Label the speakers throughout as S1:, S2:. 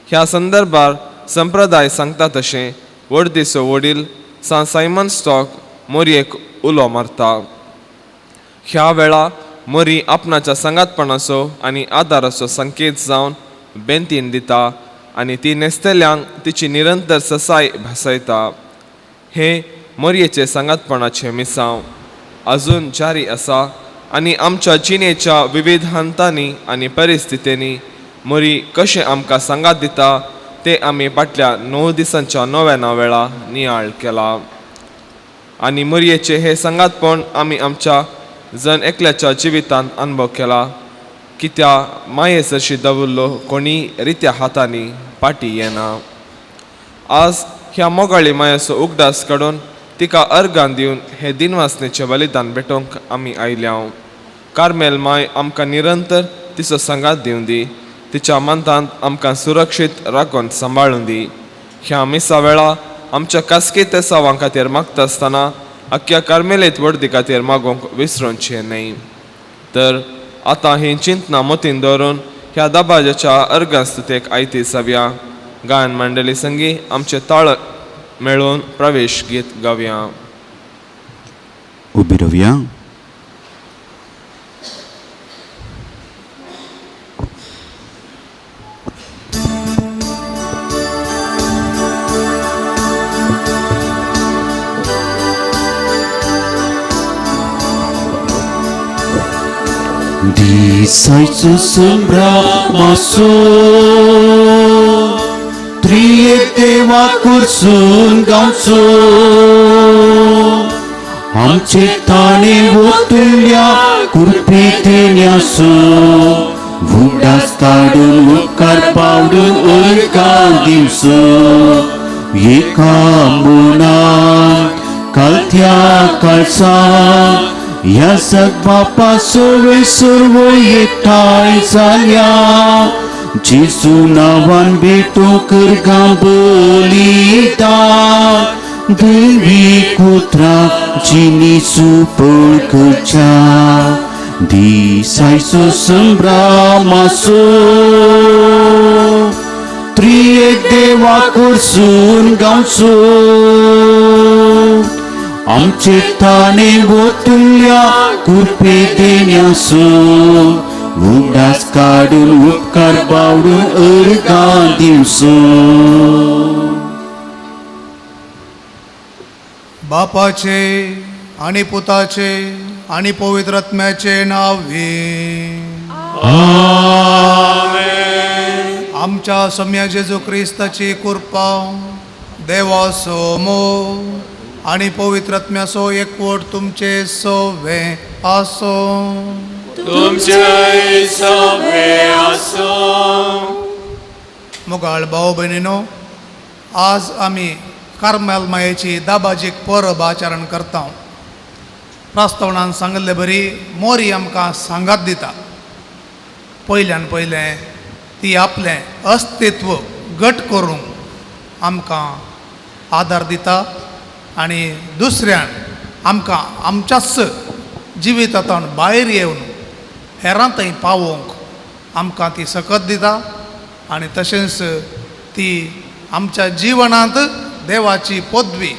S1: ह्या संदर्भार संप्रदाय सांगता तशें वर्दीचो वडील सांत सायमन स्टॉक मोरयेक उलो मारता. ह्या वेळा मोरी आपणाच्या सांगातपणाचो आनी आदाराचो संकेत जावन बेंतीन दिता आनी ती न्हेसतल्यांक तिची निरंतर ससाय भासयता. हें मोरयेचें सांगातपणाचें मिसांव अजून जारी आसा आनी आमच्या जिणेच्या विविध हंतांनी आनी परिस्थितींनी मोरी कशें आमकां सांगात दिता तें आमी फाटल्या 9 दिसांच्या नव्याना वेळा नियाळ केला. आनी मोरयेचें हें सांगातपण आमी आमच्या जण एकल्याच्या जिवितांत अनुभव केला. कित्या माये सरशी दवरलो कोणी रित्या हातांनी पाटी येना. आज ह्या मोगाळी मायाचो उगडास काडून तिका अर्गां दिवन हे दिनवासनेचें बलिदान भेटोवंक आमी आयल्या. कार्मेल माय आमकां निरंतर तिचो सांगात दिवं दी, तिच्या मंतांत आमकां सुरक्षीत राखून सांबाळूं दी. ह्या मिसा वेळा आमच्या खासगी तेसावां खातीर मागता आसतना अख्ख्या कार्मेलीत वर्दी खातीर मागूंक विसरूचें न्हय. तर आतां हीं चिंतना मतीन दवरून ह्या दबाज्याच्या अर्गास्तुतेक आयती जावया. गायन मंडळी संगी आमचे ताळ मेळोवन प्रवेश गीत गावया.
S2: उबी रावया. दिसायचो संभ्रमासो त्रियेक देवा कुर्सून गावचो आमचे ताणे वतल्या कुरपी देण्यासो उडास काडून उपकार पावडून अर्गां दिवचो एका मनान कालत्या काळसा ह्या सग बापा सोवे सर्व एकठांय जाल्या जेजू नांवान भेटूंक अर्गां बलिदान देवी कुत्रा जिनी सुपळ करच्या दिसायचो संभ्रमासो त्रियेक देवा कुर्सून गावचो आमचे ताणे वतल्या कुरपे देण्यासो उडास काडून उपकार बावडून अर्गां दिवचो.
S3: बापाचे आनी पुताचे आनी पवित्र आत्म्याचे नावे
S4: आमेन.
S3: आमच्या सम्या जेजू क्रिस्ताची कृपा देवाचो मोग आनी पवित्र आत्म्याचो एकवट तुमचे सवे आसो.
S4: तुमचे सवे आसो.
S3: मोगाळ भाव भयणीनो, आज आमी कार्मेल मायेची दाबाजीक परब आचरण करता. प्रस्तावनान सांगिल्ले बरी मोरी आमकां सांगात दिता. पयल्यान पयलें ती आपलें अस्तित्व घट करूंक आमकां आदार दिता आनी दुसऱ्यान आमकां आमच्याच जिवितांतल्यान भायर येवन हेरां थंय पावोवंक आमकां ती सकत दिता आनी तशेंच ती आमच्या जिवनांत देवाची पदवी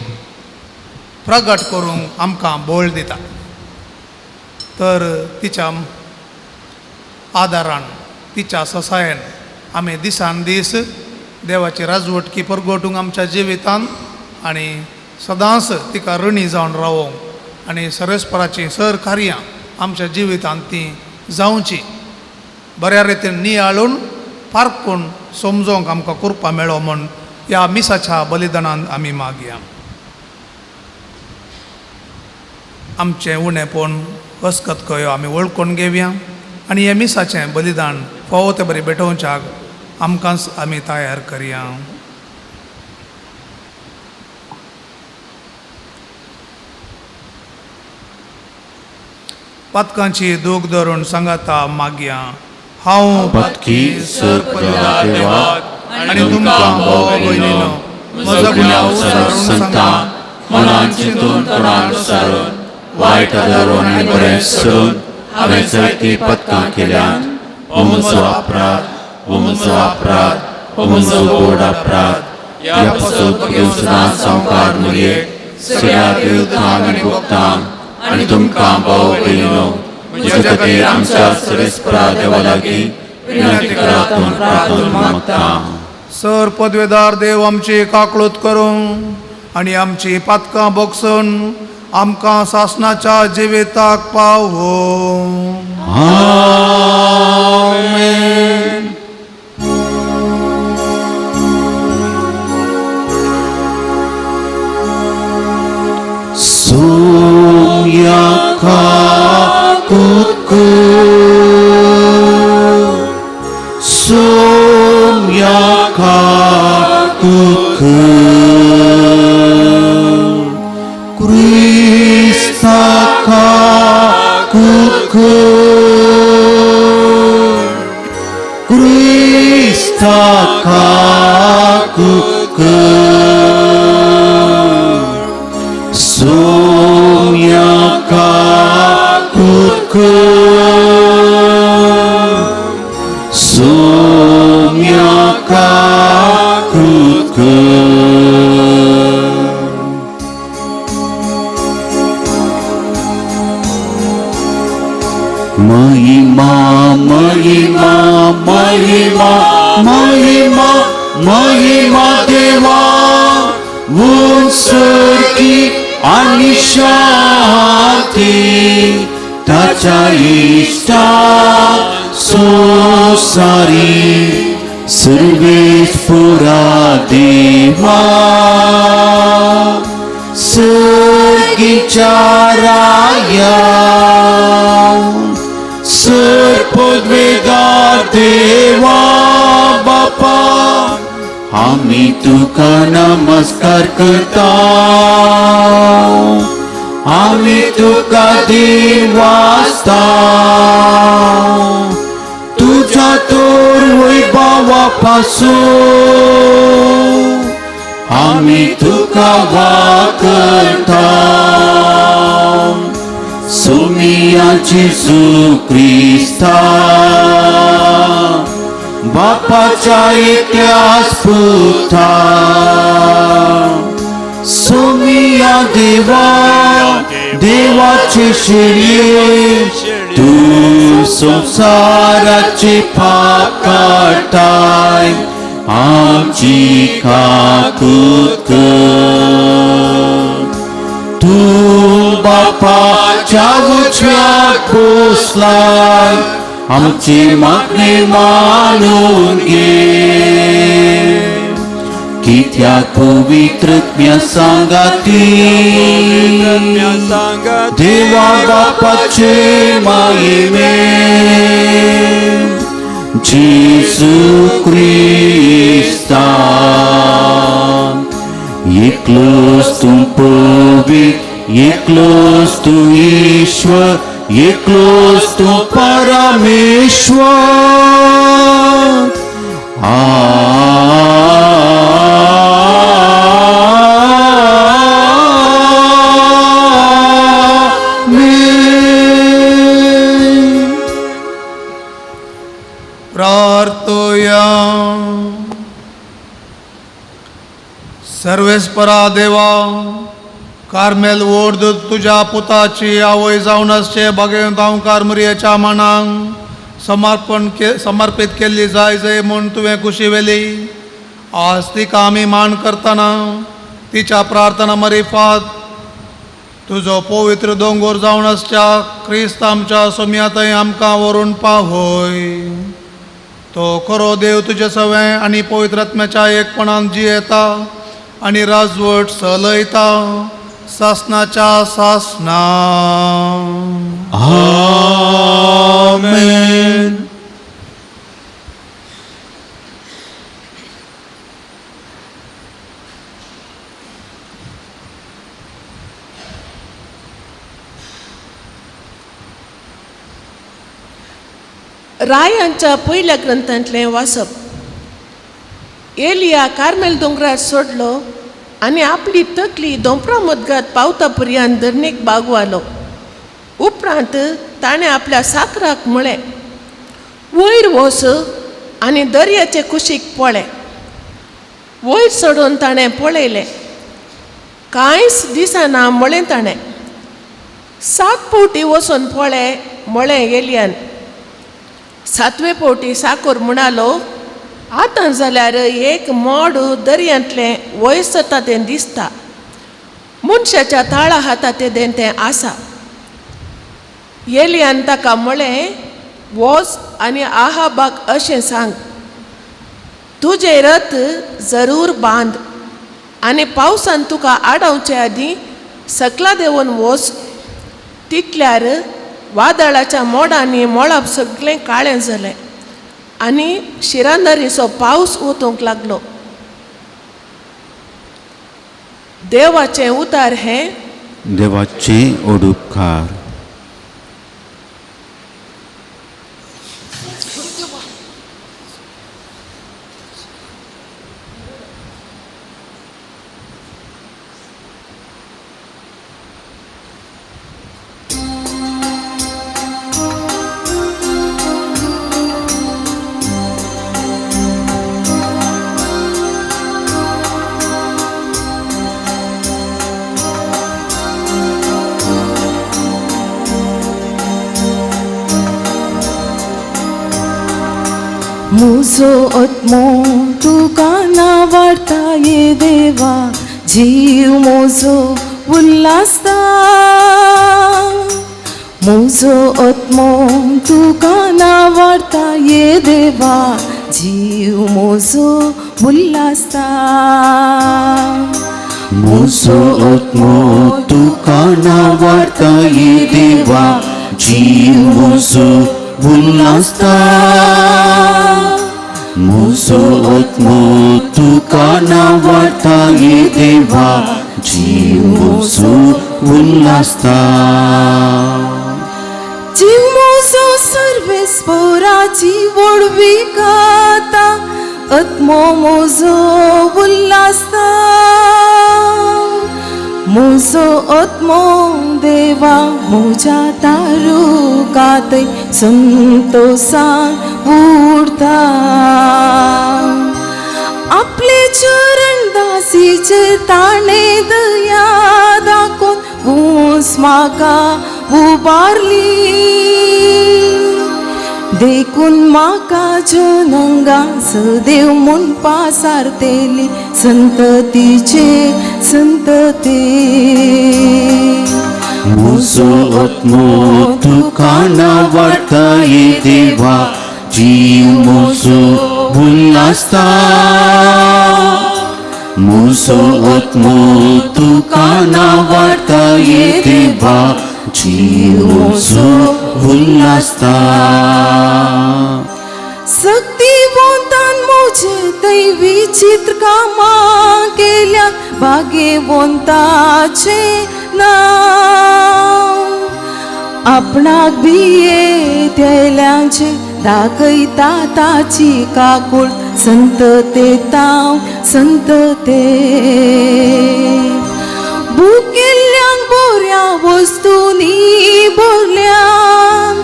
S3: प्रगट करूंक आमकां बळ दिता. तर तिच्या आदारान तिच्या ससायेन आमी दिसान दीस देवाची राजवटकी परगटूंक आमच्या जिवितांत आनी सदांच तिका ऋणी जावन रावोवंक आनी सरस्पराचीं सर कार्यां आमच्या जिवितांत तीं जावची बऱ्या रितीन नियाळून पारखून समजोवंक आमकां कृपा मेळो म्हूण ह्या मिसाच्या बलिदानान आमी मागया. आमचें उणेपण वस्कत कयो आमी वळखून घेवया आनी हें मिसाचें बलिदान फावो ते बरें भेटोवच्याक आमकांच आमी तयार करया. पातकांची दूख धरून सांगाता मागया. हांव
S2: पातकी
S4: देवाक
S3: आनी तुमकां भाव भयणीनो म्हजो गुन्यांव सारून
S2: सांगता मनान चिंतून तोंडान सारून वायट आदारून आनी बरें सोडून हांवें जायतीं पदकां केल्यांत. हो म्हजो अपराध, हो म्हजो अपराध, हो म्हजो गोड अपराध ह्या पासत घेवन सदांच सावकार मरयेक सगळ्या देवतांक आनी भक्तांक आनी तुमकां भाव भयणीनो म्हज्या खातीर आमच्या सर्वेस्परा देवा लागीं विनंती करात म्हूण प्रार्थना मागता.
S3: सर पदवेदार देव आमची काकळूत करूं आनी आमची पातकां बोगसून आमकां सासणाच्या जिविताक पावोवं.
S2: आमेन. सोम्याका कुकू सोम्याका कुकू क्रिस्ताका कुकू क्रिस्ताका कुकू सोम्याका कुकू सोम्याका कुकू. महिमा महिमा महिमा महिमा महिमा देवा उंचकी आनी शांती ताच्या इश्टा संवसारी सर्वेस्परा देवा सर्गीच्या राया सर पदवेदार देवा बापा आमी तुका नमस्कार करता आमी तुका देवास्ता तुझ्या तोर वैभवा पासून आमी तुका वाकरता. सोमिया जेजू क्रिस्ता बापाच्या एकल्याच पुता सोमिया देवा देवाचे शिरये तूं संवसाराचे पाप काडटाय आमची काकूत कर. तूं बापाच्या उजव्याक बसलाय आमची मागणी मानून घे. कित्याक पवित्रत्म्या सांगाती देवा बापाचे मायेमे जेजू क्रिस्ता एकलोच तूं पवित्र एकलोच तूं ईश्वर एकलोच तूं परमेश्वर. आमेन.
S3: प्रार्थोया. सर्वेस्परा देवा कार्मेल ओर्द तुज्या पुताची आवय जावन आसचे बागेंत हांव कार्मरियेच्या मानांक समर्पीत केल्ली जाय जय म्हूण तुवें खुशी वेली. आज तिका आमी मान करतना तिच्या प्रार्थना मरिफात तुजो पवित्र दोंगोर जावन आसच्या क्रिस्त आमच्या सोम्या थंय आमकां व्हरून पावय. तो खरो देव तुजे सवें आनी पवित्र आत्म्याच्या एकपणान जियेता आनी राजवट चलयता सासनाच्या सासना.
S2: आमेन.
S5: रायांच्या पयल्या ग्रंथांतलें वाचप. एलिया कार्मेल दोंगरार सोडलो आनी आपली तकली दोंपरा मदगात पावता पर्यंत धरणीक बागवालो. उपरांत ताणें आपल्या साकराक म्हळें, वयर वच आनी दर्याचे कुशीक पळय. वयर चडून ताणें पळयलें. कांयच दिसना म्हळें ताणें. सात फावटी वचून पळय म्हळें एलियान. सातवे फावटी साकोर म्हणालो, आतां जाल्यार एक मोड दर्यांतलें वयर सरता तें दिसता. मनशाच्या ताळा हाता तेदें तें आसा. एलियान ताका म्हळें, वच आनी आहाबाक अशें सांग, तुजें रथ जरूर बांद आनी पावसान तुका आडावचे आदीं सकला देंवून वच. तितल्यार वादळाच्या मोडांनी मळब सगळें काळें जालें आनी शिरांदरीचो पावस ओतूंक लागलो. देवाचें उतार हें
S2: देवाचें ओडुपकार.
S6: मुजो आत्मो तुका नावाडता ये देवा, जीव मोजो उल्हासता. मुजो आत्मो तुका नावाडता ये देवा, जीव मोजो उल्हासता.
S2: मुजो आत्मो तुका नावाडता ये देवा, जीव मोजो उल्हासता. मुजो आत्मो तुका नावाडता ये देवा, जीव मोजो उल्हासता.
S6: जीव मोजो सर्वेस्पराची व्हडवी गाता, आत्मो मोजो उल्हासता. मुजो आत्मो देवा म्हज्या तारुकातय संतोसान उरता. आपले चरण दासीचेर ताणें दया दाखोवन ऊंच म्हाका उबारली. देखून म्हाका जनंगा सदैव म्हणपा सारतेली संततीचे संतती.
S2: मुजो आत्मो तुका नावाडता ये देवा, जीव मोजो उल्हासता. मुजो आत्मो तुका नावाडता ये देवा, जीव मोजो उल्हासता.
S6: सक्तिवंतान म्हजे थंय विचित्र कामां केल्या, भाग्यवंताचें नांव. आपणाक भियेतल्यांचें दाखयता ताची काकूळ, संतते तांव संतते. भुकेल्ल्यांक बऱ्या वस्तूंनी भरल्यान,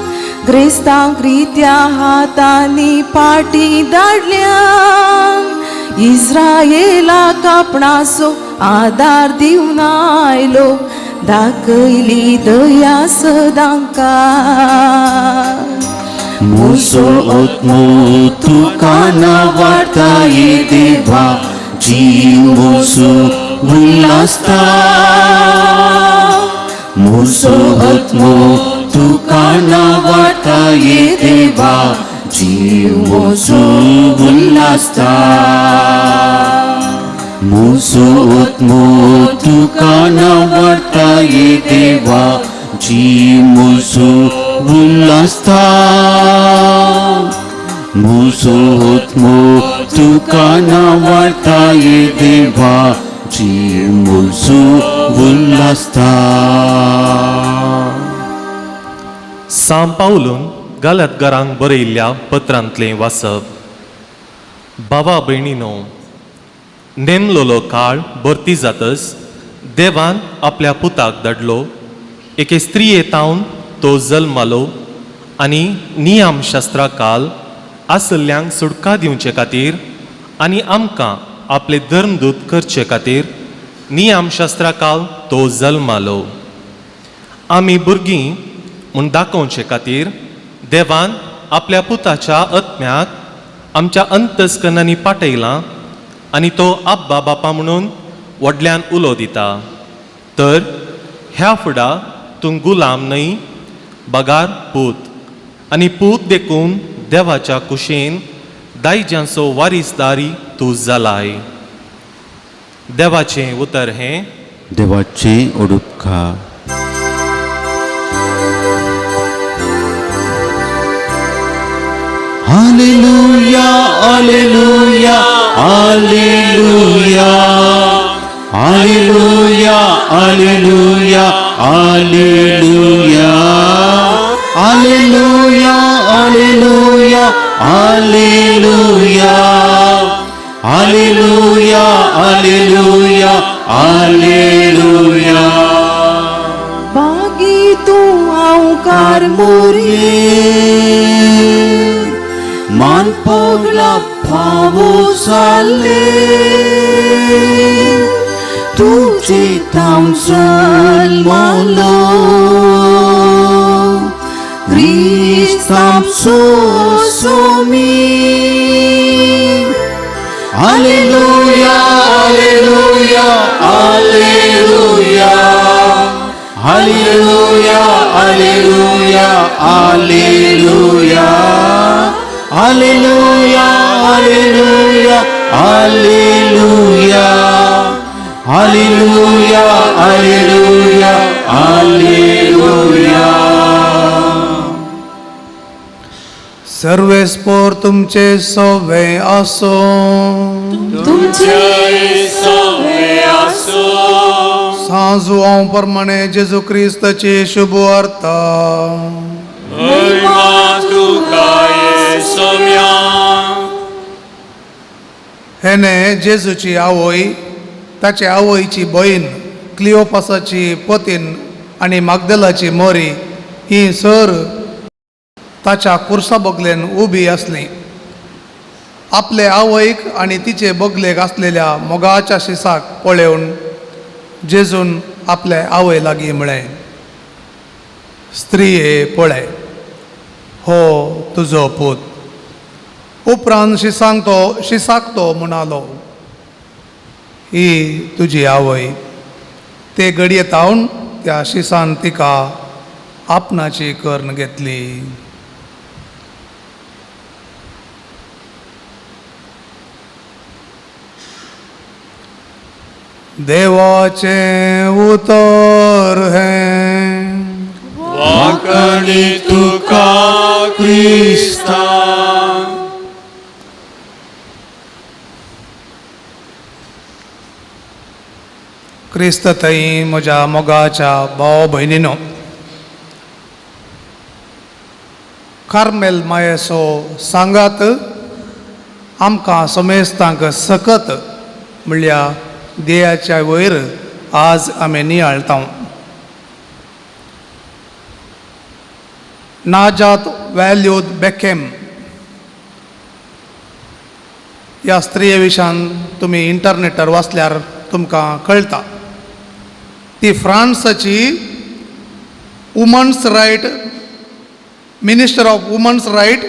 S6: ग्रेस्तांक रित्या हातांनी पाटी धाडल्यान. इस्रायेलाक आपणाचो आदार दिवन आयलो, दाखयली दया सदांकाळ.
S2: मुजो आत्मो तुका नावाडता ये देवा, जीव मोजो उल्हासता. मुजो आत्मो तुका नावाडता ये देवा, जीव मोजो उल्हासता. मुजो आत्मो तुका नावाडता ये देवा, जीव मोजो उल्हासता. मुजो आत्मो तुका नावाडता ये देवा, जीव मोजो उल्हासता.
S7: सां पावलून गालतगारांक बरयल्ल्या पत्रांतलें वाचप. बाबा भयणीनो, नेमलोलो काळ भरती जातच देवान आपल्या पुताक धाडलो. एके स्त्रिये तावन तो जल्मालो आनी नियमशास्त्रा काल आसल्ल्यांक सुटका दिवचे खातीर आनी आमकां आपले धर्मदूत करचे खातीर नियमशास्त्रा काल तो जल्मालो. आमी भुरगीं म्हूण दाखोवचे खातीर देवान आपल्या पुताच्या आत्म्याक आमच्या अंतस्कनांनी पाठयलां आनी तो आब्बा बापा म्हणून व्हडल्यान उलो दिता. तर ह्या फुडा तूं गुलाम न्हय बगार पूत, आनी पूत देखून देवाच्या कुशेन दायज्यांचो वारीसदारी तूं जालाय. देवाचें उतर हें
S2: देवाचें ओडुपखा. Hallelujah, hallelujah, hallelujah, hallelujah, hallelujah, hallelujah, hallelujah, hallelujah, hallelujah, hallelujah, hallelujah, hallelujah.
S6: बागी तूं आवकार मोरी
S2: मान पगला फावो जाले तुजे तांव जल्मलो क्रिस्तांव Somi. Hallelujah, hallelujah, hallelujah, hallelujah, hallelujah, hallelujah, hallelujah, hallelujah, hallelujah, hallelujah, hallelujah, hallelujah.
S3: सर्वेस्पोर तुमचे सवे आसो,
S4: तुमचे सवे आसूं.
S3: सांजुआंव प्रमाणे जेजू क्रिस्ताची शुभ वार्ता.
S4: महिमा तुका येसोम्या.
S3: हेणे जेजूची आवय, ताचे आवयची भयण क्लियोपासाची पतीन आनी मागदेलाची मोरी ही सर ताच्या कुर्सा बगलेन उबी आसली. आपले आवयक आनी तिचे बगलेक आसलेल्या मोगाच्या शिसाक पळोवन जेजून आपले आवय लागीं म्हळें, स्त्रिये पळय, हो तुजो पूत. उपरांत शिसाक तो म्हणालो, ही तुजी आवय. ते घडये तावन त्या शिसान तिका आपणाची कर्ण घेतली. देवाचें उतर हें
S4: वांकणी तुका क्रिस्ता.
S3: क्रिस्त थंय म्हज्या मोगाच्या भाव भयणीनो, कार्मेल मायेचो सांगात आमकां समेस्तांक सकत म्हणल्यार देयाच्या वयर आज आमी नियाळता. नाजात वॅल्यूद बेकेम ह्या स्त्रिये विशान तुमी इंटरनेटार वाचल्यार तुमकां कळटा. ती फ्रांसाची women's right, minister of women's right,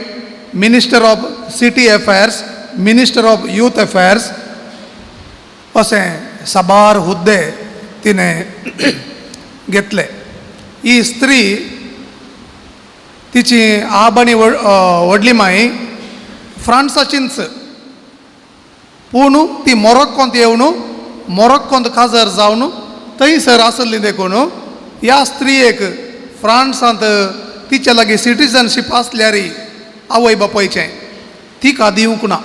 S3: minister of city affairs, minister of youth affairs अशें साबार हुद्दे तिणें घेतले. ही स्त्री तिची आब आनी व्हडली माय फ्रांसाचीच, पूण ती मोरोक्कोंत येवन मोरोक्कोंत काजर जावन थंयसर आसली देखून ह्या स्त्रियेक फ्रांसांत तिच्या लागीं सिटीजनशीप आसल्यार आवय बापायचें तिका दिवंक ना.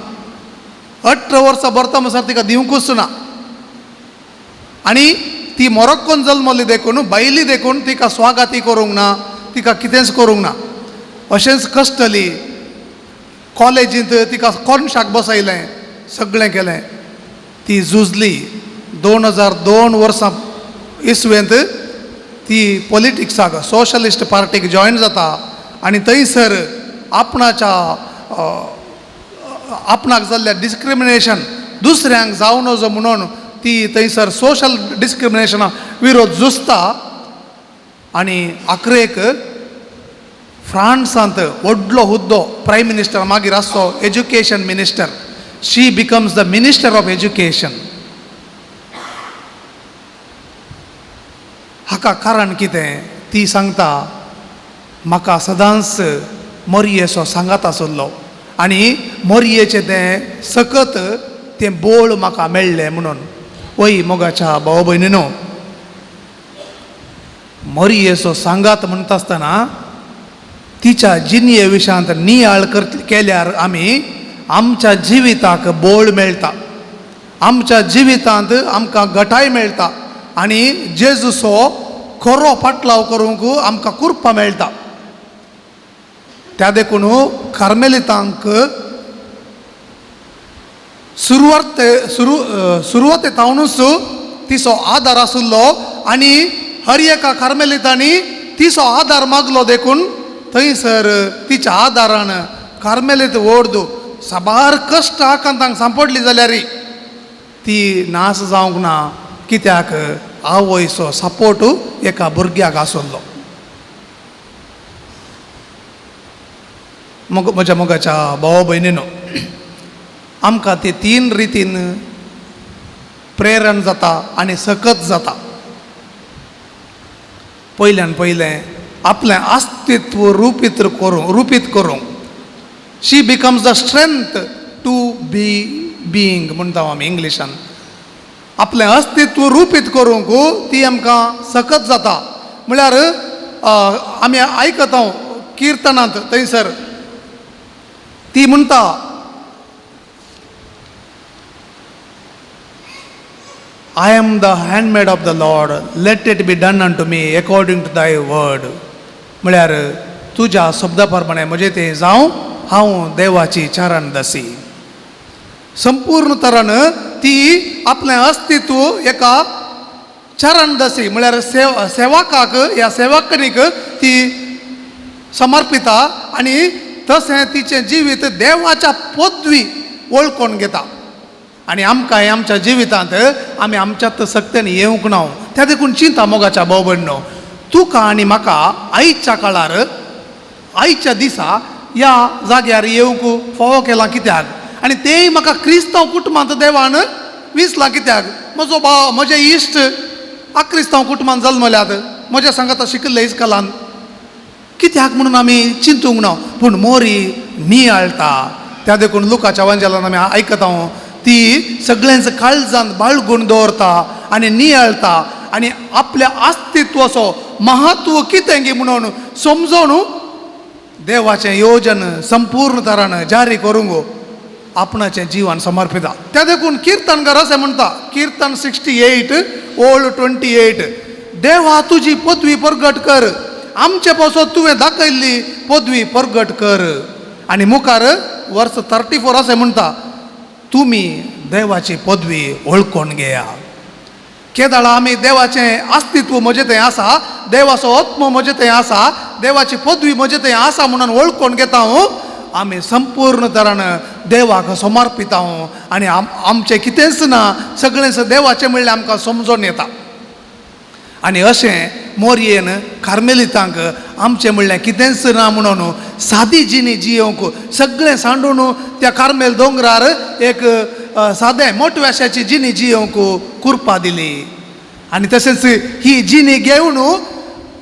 S3: 18 वर्सां भरता म्हणसर तिका दिवंकूच ना. आनी ती मोरोक्कोन जल्मली देखून बायली देखून तिका स्वागती करूंक ना, तिका कितेंच करूंक ना. अशेंच कश्टली कॉलेजींत तिका कोनशाक बसयलें, सगळें केलें. ती झुजली. 2002 वर्सां इसवेंत ती पॉलिटिक्साक सोशलिस्ट पार्टीक जॉयन जाता आनी थंयसर आपणाच्या आपणाक जाल्ल्या डिस्क्रिमिनेशन दुसऱ्यांक जावं नजो म्हणून ती थंयसर सोशल डिस्क्रिमिनेशना विरोध झुजता आनी आखरेक फ्रांसांत व्हडलो हुद्दो प्रायम मिनिस्टर मागीर आसचो education minister. She becomes the minister of education. हाका कारण कितें? ती सांगता म्हाका सदांच मोरयेचो सांगात आसलो आनी मोरयेचें तें सकत तें बोळ म्हाका मेळ्ळें म्हणून. वय मोगाच्या भाव भयणीनो, मोरयेचो सांगात म्हणटा आसतना तिच्या जिणये विशयांत नियाळ केल्यार आमी आमच्या जिविताक बोळ मेळटा, आमच्या जिवितांत आमकां गटाय मेळटा आनी जेजूचो खरो फाटलाव करूंक आमकां कुरपा मेळटा. त्या देखून कार्मेलितांक सुरवाते तावनूच तिचो आदार आशिल्लो आनी हर एका कार्मेलितांनी तिचो आदार मागलो देखून थंयसर तिच्या आदारान कार्मेलीत ओर्द साबार कश्ट आकांतांक सांपडली जाल्यार ती नास जावंक ना, कित्याक आवयचो सपोर्ट एका भुरग्याक आसलो. म्हज्या मोगाच्या भाव भयणीनो, आमकां ती तीन रितीन प्रेरण जाता आनी सकत जाता. पयल्यान पयलें आपलें अस्तित्व रुपीत करूंक she becomes the strength to be being म्हणटा आमी इंग्लिशान. आपलें अस्तित्व रुपीत करूंक ती आमकां सकत जाता. म्हळ्यार आमी आयकता किर्तनांत थंयसर ती म्हणटा, I am the handmaid of the Lord, let it be done unto me according to thy word. म्हळ्यार तुज्या शब्दा प्रमाणे म्हजें तें जावं, हांव देवाची चरण दसी. संपूर्ण तरान ती आपलें अस्तित्व एका चरण दसी म्हळ्यार सेवकाक ह्या सेवकणीक ती समर्पिता आनी तशें तिचें जिवीत देवाच्या पदवी वळखून घेता. आनी आमकां आमच्या जिवितांत आमी आमच्यात सक्त्यान येवंक ना. त्या देखून चिंता मोगाच्या भाव भयणीनो, तुका आनी म्हाका आयच्या काळार आयच्या दिसा ह्या जाग्यार येवंक फावो केलां कित्याक? आनी तेय म्हाका क्रिस्तांव कुटुंबांत देवान विसलां कित्याक? म्हजो भाव म्हजे इश्ट आक्रिस्तांव कुटुंबांत जल्मल्यात, म्हज्या सांगाता शिकिल्ले इस्कलान, कित्याक म्हणून आमी चिंतूंक ना? पूण मोरी नियाळटा. त्या देखून लुकाच्या वांजेलान आमी आयकता ती सगळ्यांच काळजांत बाळगून दवरता आनी नियाळटा आनी आपल्या अस्तित्वाचो महत्व कितें गी म्हणून समजून देवाचें योजन संपूर्ण तरान जारी करूंक आपणाचें जीवन समर्पिता. त्या देखून किर्तनकार अशें म्हणटा, किर्तन 68 ओळ 28, देवा तुजी पदवी परगट कर, आमचे पासत तुवें दाखयल्ली पदवी परगट कर. आनी मुखार वर्स 34 अशें म्हणटा, तुमी देवाची पदवी वळखून घेया. केदाळा आमी देवाचें अस्तित्व म्हजें थंय आसा, देवाचो आत्मो म्हजें थंय आसा, देवाची पदवी म्हजें थंय आसा म्हणून वळखून घेता आमी संपूर्ण तरान देवाक समर्पिता आनी आमचें कितेंच ना, सगळेंच देवाचें म्हणल्यार आमकां समजून येता. आनी अशें मोरयेन कार्मेलितांक आमचें म्हणल्यार कितेंच ना म्हणून सादी जिणी जियोवंक सगळें सांडून त्या कार्मेल दोंगरार एक सादें मोटव्याशाची जिणी जियोवंक कुरपा दिली. आनी तशेंच ही जिणी घेवन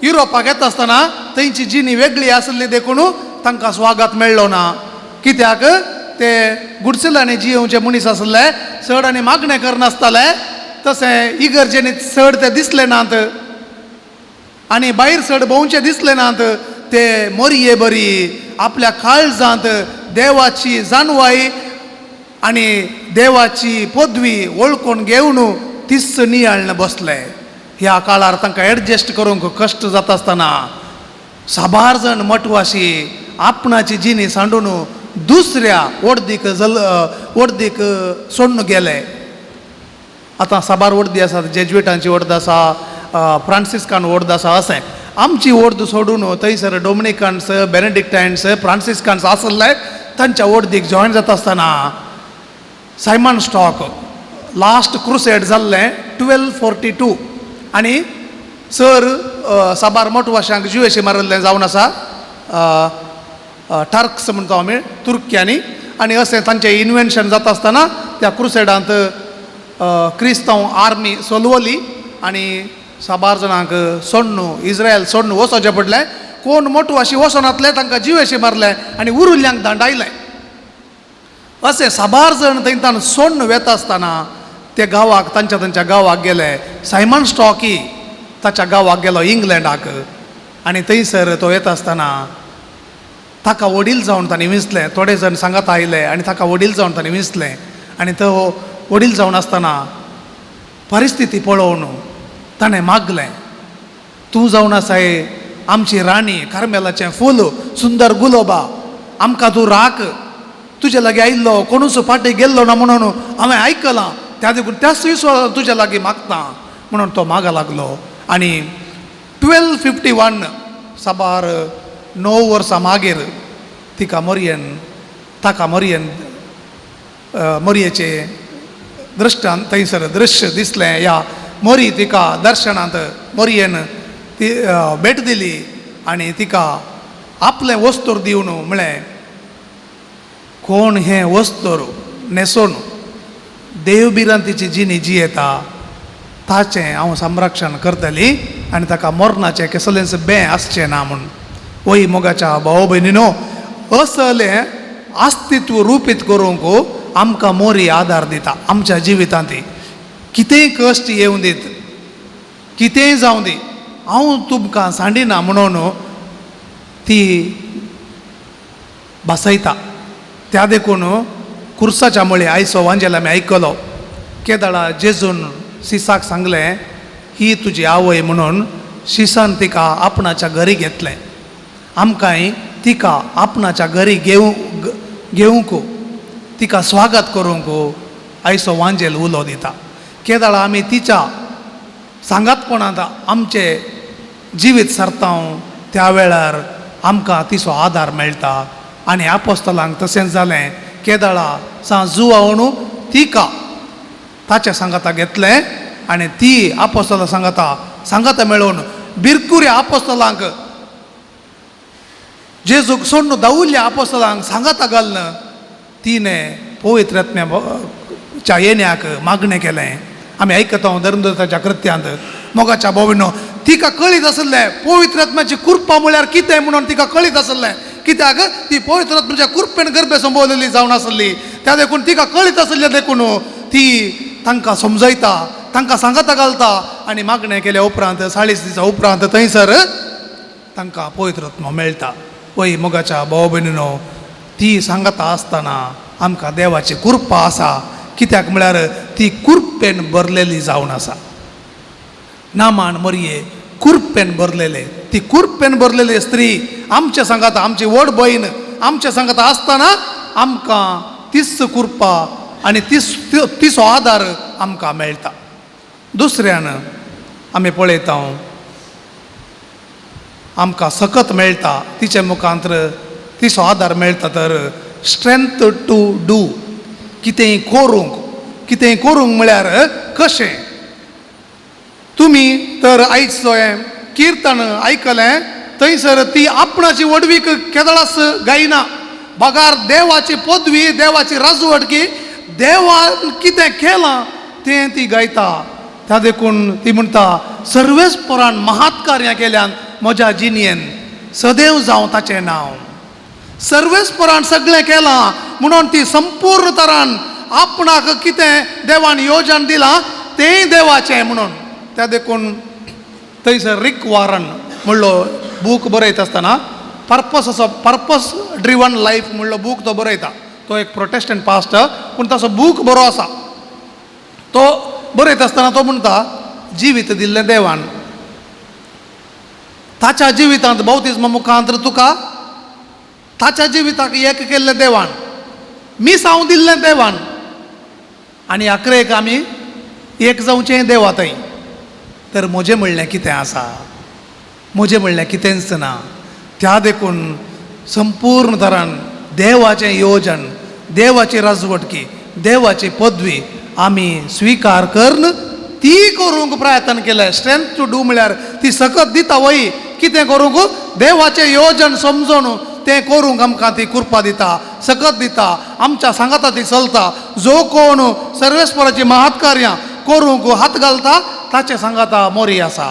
S3: युरोपाक येता आसतना थंयची जिणी वेगळी आसली देखून तांकां स्वागत मेळ्ळो ना, कित्याक ते गुडसुलांनी जियोवचे मनीस आसले, चड आनी मागणें करनासताले, तशें इगर्जेनी चड ते दिसले नात आनी भायर चड भोंवचे दिसले नात. ते मोरये बरी आपल्या काळजांत देवाची जाणवाय आनी देवाची पदवी वळखून घेवन तीच नियाळण बसले. ह्या काळार तांकां एडजस्ट करूंक कश्ट जाता आसतना साबार जाण मटवाशी आपणाची जिणी सांडून दुसऱ्या वडदीक वडदीक सोडून गेले. आतां साबार वडदी आसात, जेज्विटांची वडद आसा, फ्रांसिस्कान वडद आसा, अशें आमची वडद सोडून थंयसर डोमिनिकन्स, बेनेडिक्टायन्स, फ्रांसिस्कान्स आसले तांच्या वडदीक जॉयन जाता आसतना सायमन स्टॉक लास्ट क्रुसेड जाल्लें 1242 आनी सर साबार मोटवाशांक जिवेशी मारिल्लें जावन आसा, टर्क्स म्हणटा आमी तुर्क्यांनी. आनी अशें तांचें इन्वेन्शन जाता आसतना त्या क्रुसेडांत क्रिस्तांव आर्मी सोलवली आनी साबार जाणांक सोडणू इस्रायल सोडणू वचोचें पडलें. कोण मोटवाशी वचनातले तांकां जिवेशी मारले आनी उरुल्ल्यांक दांडायलें. अशें साबार जाण थंयतान सोडून वेता आसतना ते गांवाक तांच्या तांच्या गांवाक गेले. सायमन स्टॉकी ताच्या गांवाक गेलो इंग्लंडाक आनी थंयसर तो येता आसतना ताका वडील जावन ताणें विंचलें. थोडे जाण सांगात आयले आनी ताका वडील जावन ताणें विंचलें आनी तो वडील जावन आसतना परिस्थिती पळोवन ताणें मागलें, तूं जावन आसाय आमची राणी, कार्मेलाचें फूल, सुंदर गुलोबा, आमकां तूं राख, तुजे लागीं आयिल्लो कोणूच फाटी गेल्लो ना म्हणून हांवें आयकलां, त्या देखून त्याच विश्वासान तुजे लागीं मागता म्हणून तो मागा लागलो. आनी 1251 साबार 9 वर्सां मागीर तिका मोरयेन ताका मोरयेन मोरयेचें दृश्टान थंयसर दृश्य दिसलें. ह्या मोरी तिका दर्शनांत मोरयेन ती भेट दिली आनी तिका आपलें वस्तूर दिवन म्हळें, कोण हें वस्तूर न्हेसोन देव भिरांतीची जिणी जियेता ताचें हांव संरक्षण करतली आनी ताका मरणाचें कसलेंच बें आसचें ना म्हूण. वय मोगाच्या भाव भयणीनो, असलें अस्तित्व रुपीत करूंक आमकां मोरी आदार दिता आमच्या जिवितांत. कितेंय कश्ट येवं दीत, कितेंय जावं दी, हांव तुमकां सांडिना म्हणून ती भासयता. त्या देखून कुर्साच्या मळे आयचो वांजेल आमी आयकलो केदळा जेजून सिसाक सांगलें ही तुजी आवय म्हणून शिसान तिका आपणाच्या घरी घेतलें. आमकांय तिका आपणाच्या घरी घेवंक तिका स्वागत करूंक आयचो वांजेल उलो दिता. केदळा आमी तिच्या सांगातपणांत आमचें जिवीत सरता त्या वेळार आमकां तिचो आदार मेळटा. आनी आपोस्तलांक तशेंच जालें. केदळा सां जुवावणू तिका ताच्या सांगाता घेतलें आनी ती आपोस्तलां सांगाता सांगाता मेळोवन बिरकुऱ्या आपोस्तलांक जेजूक सोडून दावुल्ल्या आपोस्तलांक सांगाता घालून तिणें पवित्र आत्म्याच्या येण्याक मागणें केलें. आमी आयकता धर्मदूताच्या कृत्यांत मोगाच्या भोविनो तिका कळीत आसलें पवित्र आत्म्याची कृपा म्हळ्यार कितें म्हणून तिका कळीत आसलें. कित्याक ती पवित्र आत्म्याच्या कृपेन गर्भे संभवलेली जावन आसली. त्या देखून तिका कळीत आसलें देखून ती तांकां समजयता, तांकां सांगाता घालता आनी मागणें केल्या उपरांत 40 दिसां उपरांत थंयसर तांकां पवित्र आत्मो मेळटा. वय मोगाच्या भाव भयणीनो, ती सांगाता आसतना आमकां देवाची कृपा आसा. कित्याक म्हळ्यार ती कृपेन भरलेली जावन आसा. नामान मरये कुरपेन भरलेले, ती कुरपेन भरलेली स्त्री आमच्या सांगाता, आमची व्हड भयण आमच्या सांगाता आसतना आमकां तीच कृपा आनी तिचो आदार आमकां मेळटा. दुसऱ्यान आमी पळयता आमकां सकत मेळटा तिचे मुखांतर तिचो आदार मेळटा. तर स्ट्रेंथ टू do, कितेंय करूंक, कितेंय करूंक म्हळ्यार कशें तुमी तर आयचो हें किर्तन आयकलें थंयसर ती आपणाची व्हडवीक केदळास गायना, बगार देवाची पदवी, देवाची राजवटकी, देवान कितें केलां तें ती गायता. त्या देखून ती म्हणटा सर्वेस्परान महात्कार्यां केल्यान म्हज्या जिणेन सदैव जावं ताचें नांव. सर्वेस्परान सगळें केलां म्हणून ती संपूर्ण तरान आपणाक कितें देवान योजन दिलां तेंय देवाचें म्हणून. त्या देखून थंयसर रिक वॉरन म्हणलो बूक बरयता आसतना पर्पस असो पर्पस ड्रिवन लायफ म्हणलो बूक तो बरयता. तो एक प्रोटेस्टंट पास्टर पूण ताचो बूक बरो आसा. तो बरयता आसतना तो म्हणटा जिवीत दिल्लें देवान, ताच्या जिवितांत बौतिज्मा मुखांत तुका ताच्या जिविताक एक केल्लें देवान, मिसांव दिल्लें देवान आनी अकरेक आमी एक जावचें देवा थंय. तर म्हजें म्हणलें कितें आसा, म्हजें म्हणलें कितेंच ना. त्या देखून संपूर्ण तरान देवाचें योजन, देवाची राजवटकी देवाची पदवी आमी स्विकार करून ती करूंक प्रयत्न केलें. स्ट्रेंथ टू do म्हळ्यार ती सकत दिता वय कितें करूंक, देवाचें योजन समजून तें करूंक आमकां ती कृपा दिता, सकत दिता, आमच्या सांगाता ती चलता. जो कोण सर्वेस्पराची महत्कार्यां करूंक हात घालता ताचे सांगाता मोरी आसा.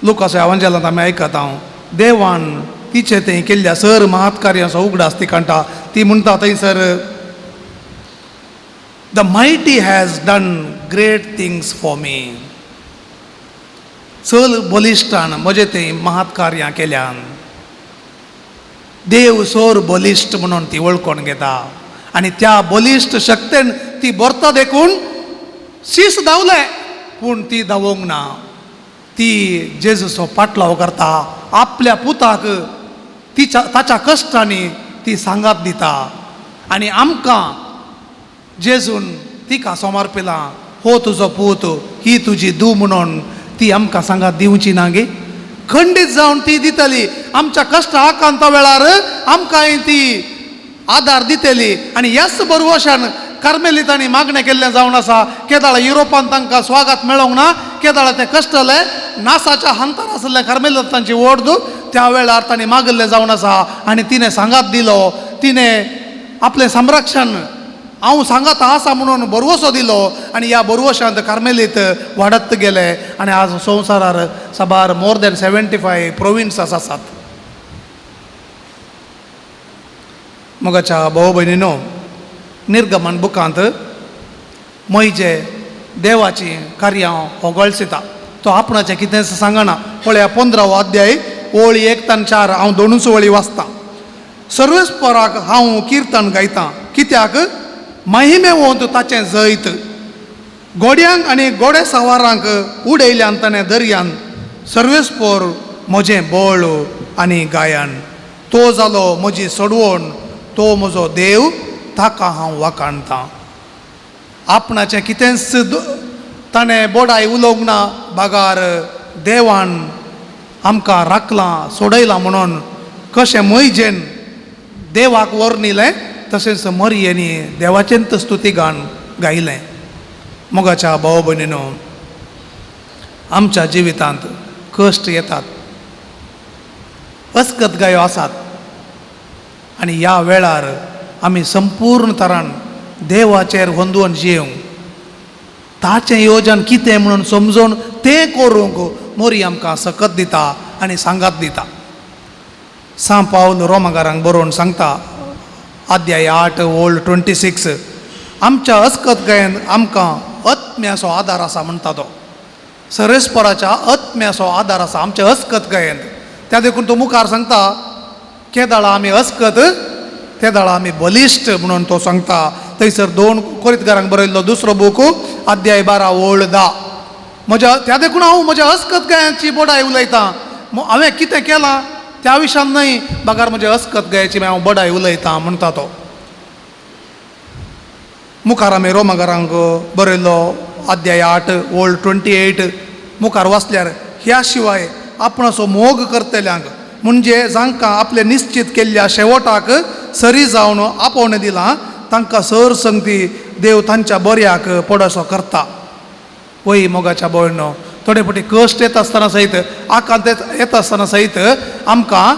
S3: लुकास एवांजेलांत आमी आयकता हांव देवान तिचें तें केल्ल्या सर महत्कार्यांचो उगडास ती काडटा. ती म्हणटा थंयसर, the mighty has done great things for me. चल बलिश्टान म्हजें तें महत्कार्यां केल्यान. देव सोर बलिश्ट म्हणून ती वळखून घेता आनी त्या बलिश्ट शक्तेन ती भरता देखून शीस धांवले पूण ती धांवोंक ना. ती जेजूचो पाटलाव करता, आपल्या पुताक तिच्या ताच्या कश्टांनी ती सांगात दिता आनी आमकां जेजून तिका सोमारपिला, हो तुजो पूत, ही तुजी धूव म्हणून ती आमकां सांगात दिवची ना गे. खंडीत जावन ती दितली. आमच्या कश्ट आकांता वेळार आमकांय ती आदार दितली. आनी ह्याच बरवशान कार्मेलितांनी मागणें केल्लें जावन आसा. केदाळा युरोपान तांकां स्वागत मेळोंक ना, केदाळा ते कश्टले नासाच्या हांतार आशिल्ले कार्मेलितांची ओर्द त्या वेळार तांणी मागिल्लें जावन आसा. आनी तिणें सांगात दिलो, तिणें आपलें संरक्षण हांव सांगात आसा म्हणून बरवसो दिलो आनी ह्या बरवशांत कार्मेलीत वाडत गेले आनी आज संवसारार साबार मोर दॅन 75 प्रोविन्सास आसात. मोगाच्या भाव भयणीनो, निर्गमन बुकांत म्हजे देवाची कार्यां होगळसिता. तो आपणाचें कितेंच सांगना. पळया 15वो अध्याय ओळी 1 तान 4, हांव दोनूच वळी वाचतां. सर्वेस्पराक हांव किर्तन गायतां, कित्याक महिमेवंत ताचें जैत. गोड्यांक आनी गोडे सवारांक उडयल्यान ताणें दर्यान. सर्वेस्पोर म्हजें बळ आनी गायन, तो जालो म्हजी सोडवण, तो म्हजो देव, ताका हांव वाखाणतां. आपणाचें कितेंच ताणें बोडाय उलोवंक ना, बागार देवान आमकां राखलां सोडयलां म्हणून कशें मैजेन देवाक वर्णिलें तशेंच मरयेनी देवाचेंच स्तुती गान गायलें. मोगाच्या भाव भयणीनो, आमच्या जिवितांत कश्ट येतात, अस्कत गायो आसात आनी ह्या वेळार आमी संपूर्ण तरान देवाचेर होंदून जिवंक, ताचें योजन कितें म्हणून समजून तें करूंक मोरी आमकां सकत दिता आनी सांगात दिता. सां पावल रोमागारांक बरोवन सांगता, अध्याय 8 ओल्ड 26, आमच्या अस्कत गायन आमकां आत्म्याचो आदार आसा म्हणटा तो. सरेस्पराच्या आत्म्याचो आदार आसा आमच्या अस्कत गायन. त्या देखून तो मुखार सांगता, केदाळा आमी अस्कत तेदाळा आमी बलिश्ट म्हणून तो सांगता. थंयसर 2 कोरितकारांक बरयल्लो दुसरो बूक अध्याय 12 ओळ 10. म्हज्या त्या देखून हांव म्हज्या अस्कत गायांची बोडाय उलयतां. हांवें कितें केलां त्या विशयान न्हय, बगार म्हज्या अस्कत गायाची हांव बडाय उलयतां म्हणटा तो. मुखार आमी रोमागारांक बरयल्लो अध्याय 8 ओल्ड 28 मुखार वाचल्यार, ह्या शिवाय आपणाचो मोग करतल्यांक म्हणजे जांकां आपलें निश्चित केल्ल्या शेवटाक सरी जावन आपोवणें दिलां तांकां सर संगती देव तांच्या बऱ्याक पडसो करता. वय मोगाच्या भयणो, थोडे फावटी कश्ट येता आसतना सयत, आकांत येता आसतना सयत आमकां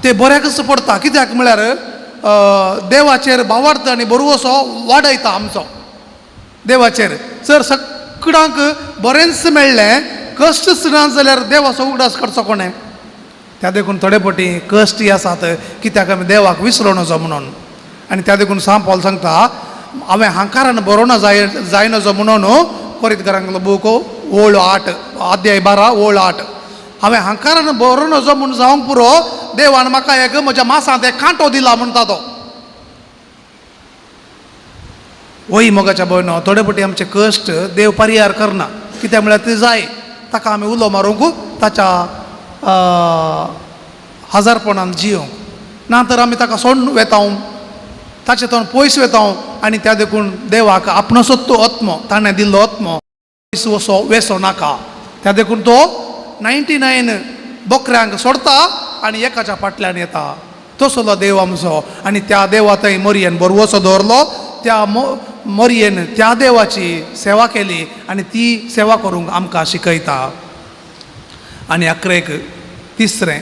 S3: ते बऱ्याकच पडटा. कित्याक म्हळ्यार देवाचेर भावार्थ आनी बरवसो वाडयता आमचो देवाचेर. जर सगळ्यांक बरेंच मेळ्ळें, कश्टच ना जाल्यार देवाचो उगडास करचो कोणें? त्या देखून थोडे फावटी कश्टय आसात कित्याक आमी देवाक विसरोन वचो म्हणून. आनी त्या देखून सां पावल सांगता, हांवें हांकारान बरोवना जाय जायना म्हणून कोरितकारांक बूक ओळ 8 अध्याय 12 ओळ 8, हांवें हांकारान बरोवन वचो म्हूण जावंक पुरो, देवान म्हाका एक म्हज्या मासांत एक कांटो दिला म्हणटा तो. वय मोगाच्या भयणो, थोडे फावटी आमचे कश्ट देव परिहार करना, कित्याक म्हळ्यार ते जाय ताका आमी उलो मारूंक, ताच्या हजारपणान जियोंक ना तर आमी ताका सोडून वेता, ताचे तोंड पयस वेता. आनी त्या देखून देवाक आपणसो तो आत्मो ताणें दिल्लो आत्मो पयस वसो वेसो नाका. त्या देखून तो 99 बोकऱ्यांक सोडता आनी एकाच्या फाटल्यान येता. तसलो देव आमचो. आनी त्या देवा थंय मोरयेन बरवसो दवरलो, त्या मोरयेन त्या देवाची सेवा केली आनी ती सेवा करूंक आमकां शिकयता. आनी अकरेक तिसरें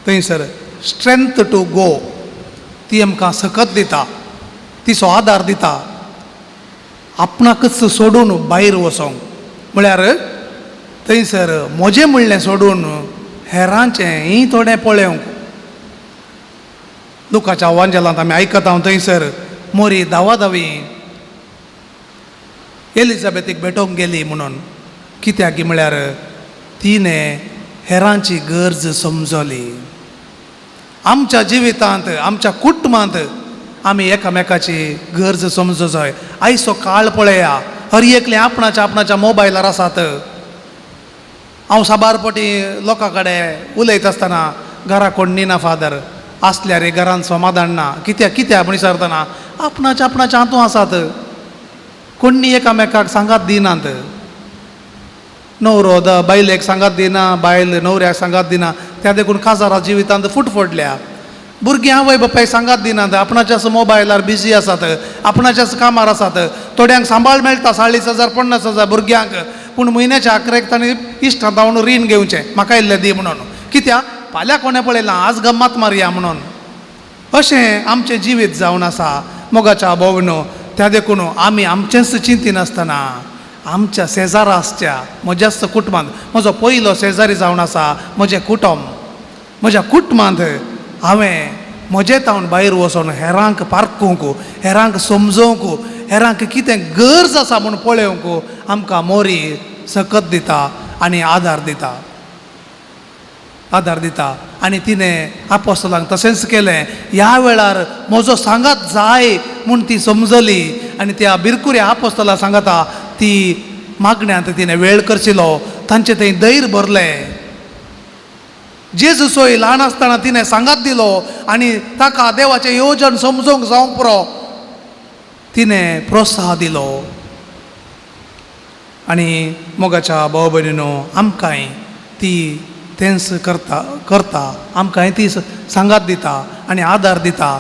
S3: थंयसर स्ट्रेंथ टू गो, ती आमकां सकत दिता, तिचो आदार दिता आपणाकच सोडून भायर वचोंक. म्हळ्यार थंयसर म्हजें म्हणलें सोडून हेरांचें ही थोडें पळोवंक. लुकाच्या वांजेलांत आमी आयकता हांव थंयसर मोरी धांवा धांवी एलिझाबेथीक भेटोवंक गेली म्हणून. कित्याक म्हळ्यार तिणें हेरांची गरज समजली. आमच्या जिवितांत आमच्या कुटुंबांत आमी एकामेकाची गरज समजूं जाय. आयचो काळ पळया, हर एकले आपणाच्या आपणाच्या मोबायलार आसात. हांव साबार पटी लोकां कडेन उलयता आसतना घरा कोण न्हिना फादर आसल्यार घरान समाधान ना. कित्याक कित्याक म्हण विचारतना आपणाच्या आपणाच्या हातूंत आसात, कोण्णी एकामेकाक सांगात दिनात. न्हवरो the बायलेक सांगात दिना, बायल न्हवऱ्याक सांगात दिना, त्या देखून काजारा जिवितांत फूट फोडल्या. भुरगीं आवय बापायक सांगात दिनात, आपणाच्याच मोबायलार बिजी आसात, आपणाच्याच कामार आसात. थोड्यांक सांबाळ मेळटा 40,000 50,000 भुरग्यांक, पूण म्हयन्याच्या अकरेक तांणी इश्टां धांवन रीण घेवचें, म्हाका इल्लें दी म्हणून. कित्याक फाल्यां कोणें पळयलां आज गम्मात मारया म्हणून. अशें आमचें जिवीत जावन आसा मोगाच्या भोवनो. त्या देखून आमी आमचेंच चिंतिनासतना आमच्या शेजारा आसच्या म्हज्याच कुटुंबांत, म्हजो पयलो शेजारी जावन आसा म्हजें कुटुंब, म्हज्या कुटुंबांत हांवें म्हजें तावन भायर वचोन हेरांक पारकूंक, हेरांक समजोवंक, हेरांक कितें गरज आसा म्हूण पळोवंक आमकां मोरी सकत दिता आनी आदार दिता, आदार दिता. आनी तिणें आपोस्तलांक तशेंच केलें. ह्या वेळार म्हजो सांगात जाय म्हूण ती समजली आनी त्या बिरकुऱ्या आपोस्तला सांगाता ती मागण्यांत तिणें वेळ करशिलो, तांचें थंय धैर्य भरलें. जेजू सोय ल्हान आसतना तिणें सांगात दिलो आनी ताका देवाचें येवजण समजूंक जावंक पुरो तिणें प्रोत्साह दिलो. आनी मोगाच्या भाव भयणीनो आमकांय ती तेंच करता करता, आमकांय ती सांगात दिता आनी आदार दिता.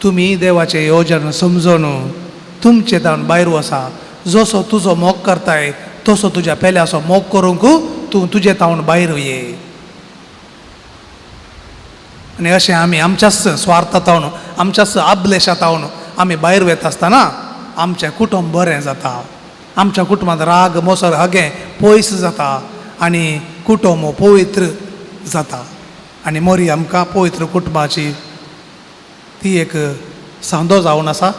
S3: तुमी देवाचें येवजण समजून तुमचें तावन भायर वसा, जसो तुजो मोग करताय तसो तुज्या पेल्याचो मोग करूंक तूं तुजें तावन भायर ये. आनी अशें आमी आमच्याच स्वार्था तावन आमच्याच आबलेशा तावन आमी भायर वता आसतना आमचें कुटुंब बरें जाता, आमच्या कुटुंबांत राग मोसर हगें पयस जाता आनी कुटुंब पवित्र जाता. आनी मोरी आमकां पवित्र कुटुंबाची ती एक सांदो जावन आसा,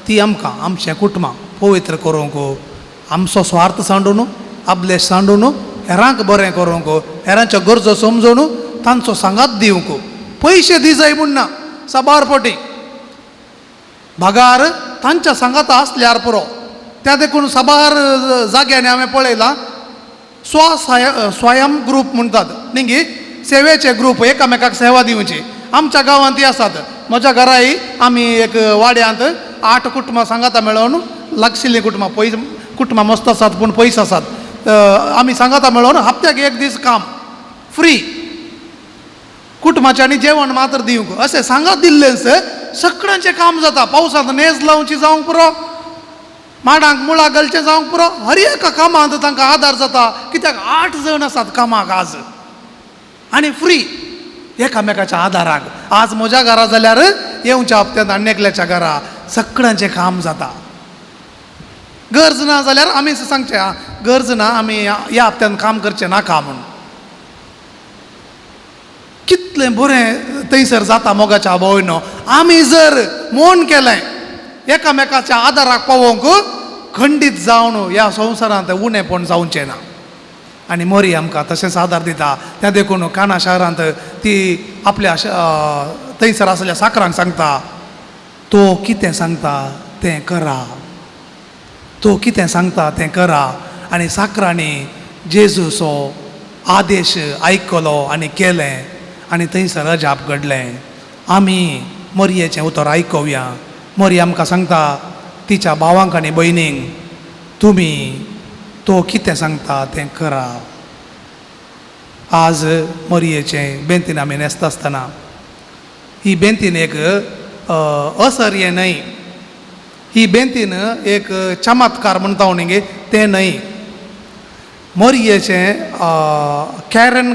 S3: ती आमकां आमचें कुटुंबां पवित्र करूंक, आमचो स्वार्थ सांडून आबलेश सांडून हेरांक बरें करूंक, हेरांच्यो गरजो समजून तांचो सांगात दिवंक. पयशे दी जाय म्हूण ना, साबार पटी भागार तांच्या सांगाता आसल्यार पुरो. त्या देखून साबार जाग्यांनी हांवें पळयलां स्वयं ग्रूप म्हणटात न्ही, सेवेचे ग्रूप, एकामेकाक सेवा दिवची. आमच्या गांवांत ती आसात. म्हज्या घराय आमी एक वाड्यांत 8 कुटुंबां सांगाता मेळोवन, लागशिल्लीं कुटुंबां, पयस कुटुंबां मस्त आसात पूण पयस आसात, आमी सांगाता मेळोवन हप्त्याक एक दीस काम फ्री कुटुंबाचें आनी जेवण मात्र दिवंक अशें सांगात दिल्लें सगळ्यांचें काम जाता. पावसांत नेज लावची जावंक पुरो, माडांक मुळां घालचें जावंक पुरो, हर एका कामांत तांकां आदार जाता. कित्याक 8 जाण आसात कामाक आज आनी फ्री एकामेकाच्या आदाराक. आज म्हज्या घरा जाल्यार येवच्या हप्त्यांत आनी एकल्याच्या घरा सगळ्यांचें काम जाता. गरज ना जाल्यार आमी सांगचें गरज ना, आमी ह्या हप्त्यांत काम करचें नाका म्हूण. कितलें बरें थंयसर जाता मोगाच्या भोवनो. आमी जर मौन केलें एकामेकाच्या आदाराक पावोवंक खंडीत जावन ह्या संवसारांत उणेपण जावचें ना. आनी मोरी आमकां तशेंच आदार दिता. त्या देखून काना शारांत ती आपल्या थंयसर आसल्या साकरांक सांगता, तो कितें सांगता तें करा, तो कितें सांगता तें करा. आनी साकरांनी जेजूचो आदेश आयकलो आनी केलें आनी थंयसर अजाप घडलें. आमी मोरयेचें उतर आयकुया. मोरी आमकां सांगता तिच्या भावांक आनी भयणींक, तुमी तो कितें सांगता तें करा. आज मोरयेचें बेंतीन आमी न्हेसता आसतना ही बेंतीन एक असर्य न्हय, ही बेंतीन एक चमत्कार म्हणटा न्ही तें न्हय. मोरयेचें कॅरन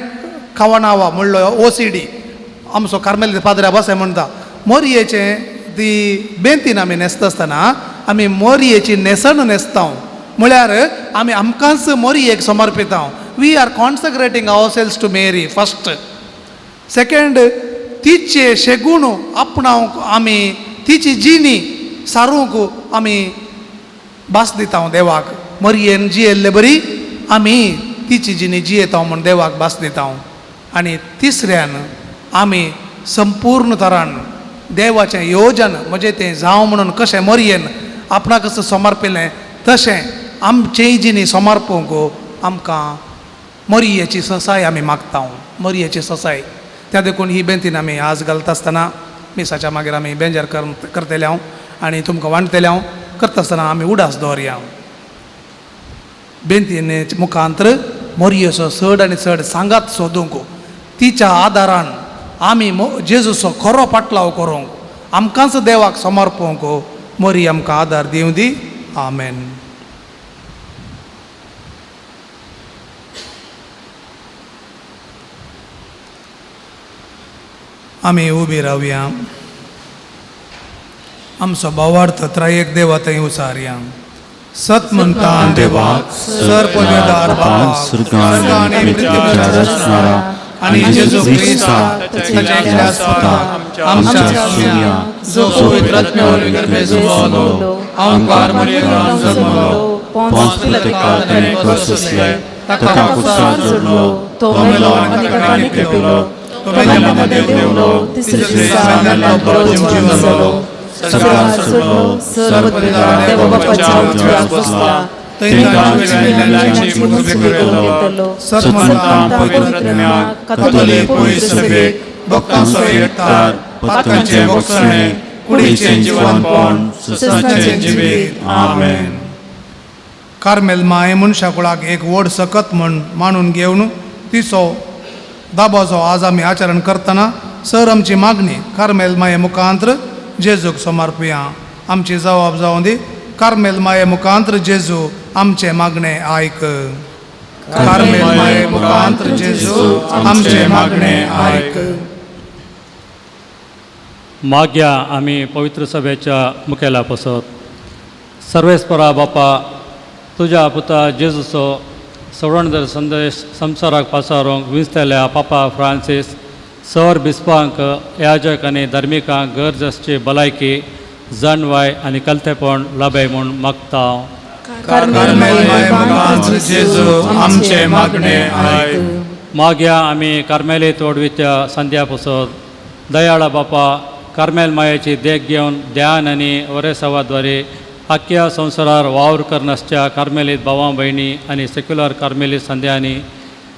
S3: कवनावा म्हणलो OCD आमचो कार्मेल पाद्रे बस म्हणटा, मोरयेचें ती बेंतीन आमी न्हेसता आसतना आमी मोरयेची न्हेसण न्हेसता, म्हळ्यार आमी आमकांच मोरयेक समर्पिता. We are consecrating ourselves to Mary first. Second, तिचे शेगूण आपणावंक आमी तिची जिणी सारूंक आमी भास दिता देवाक. मोरयेन जियेल्ले बरी आमी तिची जिणी जियेता म्हूण देवाक भास दिता. आनी तिसऱ्यान आमी संपूर्ण तरान देवाचें योजन म्हजें तें जावं म्हणून कशें मोरयेन आपणाक कसं समर्पिलें तशें आमचेय जिणी समर्पूंक आमकां मोरयेची ससाय आमी मागता, मोरयेची ससाय. त्या देखून ही बेंतीन आमी आज घालता आसतना मिसाच्या मागीर आमी बेंजार करतले हांव आनी तुमकां वांटतले हांव. करता आसतना आमी उडास दवरया बेंतीन मुखांत्र मोरयेचो चड आनी चड सांगात सोदूंक, तिच्या आदारान आमी जेजूचो खरो पाटलाव करूंक, आमकांच देवाक समर्पूंक मोरी आमकां आदार दिवं दी. आमेन. आमी उबी रावया, आमचो भावार्थ त्रयेक देवा थंय उचारया. सत म्हणटा
S2: देवाक
S3: सर पदवेदार बापाक
S2: स्वर्गान
S3: आनी
S2: पृथ्वीच्या रचणारा
S3: आनी जेजू क्रिस्ता
S2: ताच्या
S3: ताच्या
S2: एकल्या
S3: सुताक
S2: आमच्या सुन्या
S4: जो पवित्र आत्म्यावरवीं गर्भे जल्मलो,
S2: आमकार मरियेंत जल्मलो, पोंस पिलाताक ताणें सोंसलें, ताका कुसार जोडलो, तो मेलो आनी ताका लिपयलो, तो मेल्ल्या मदें देंवलो, तिसऱ्या दिसा मेल्ल्यांतलो जिवंत जालो, स्वर्गार चडलो, सर्वपदवेदार देवा बापाच्या उजव्याक बसला, तांकां जिविल्ल्यांची मुजबी करतलो, सतमंतां पवित्र आत्म्याक, कातोलीक पवित्र सभेक, भक्तांचो एकठार, पातकांचें भोगसणें, कुडीचें जिवनपण, ससाचें जिवीत. आमेन.
S3: कार्मेल माय मनशा कुळाक एक व्हड सकत म्हण मानून घेवन तिचो दाबाचो आज आमी आचरण करतना सर आमची मागणी कार्मेल माये मुखांत्र जेजूक समर्पया. आमची जबाब जावं दी. कार्मेल माये मुखांत्र जेजू आमचें मागणें आयक. कार्मेल माये मुखांत्र जेजू आमचें मागणें आयक.
S8: माग्या आमी पवित्र सभेच्या मुखेला पसत सर्वेस्परा बापा तुज्या पुता जेजूचो सवणदर संदेश संवसाराक पासारूंक विंचतल्या पापा फ्रांसीस सर बिस्पांक याजक आनी धार्मिकांक गरज आसची भलायकी जाणवाय आनी कलतेपण लाभय म्हूण मागता.
S4: कार्मेल माये मुखांत्र जेजू आमचें मागणें आयक.
S8: माग्या आमी कार्मेलीत ओडवीच्या संध्या पसत दयाळा बापा कार्मेल मायेची देख घेवन ध्यान आनी वरेसावाद्वारे आख्या संवसारार वावर करनासच्या कार्मेलीत भावां भयणी आनी सेक्युलर कार्मेलीत संध्यांनी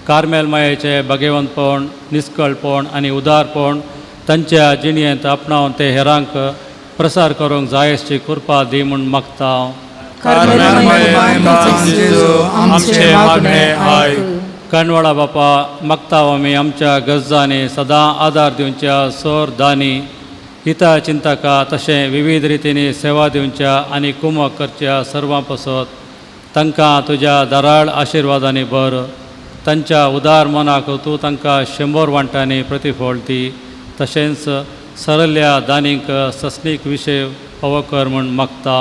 S8: कार्मेल मायेचें भगेवंतपण निस्कळपण आनी उदारपण तांच्या जिणयेंत आपणावन ते हेरांक प्रसार करूंक जाय आसची कृपा दी म्हूण मागता.
S4: कार्मेल माये मुखांत्र जेजू आमचें मागणें आयक.
S8: काणवाळा बापा मागता आमी आमच्या गरजांनी सदां आदार दिवच्या सोर दानी हिता चिंतका तशें विविध रितींनी सेवा दिवच्या आनी कुमक करच्या सर्वां पसत तांकां तुज्या दराळ आशिर्वादांनी भर. तांच्या उदार मनाक तूं तांकां 100 वांटांनी प्रतिफळ दी. तशेंच सरल्या दानींक सस्नीक विशय फावो कर म्हूण मागता.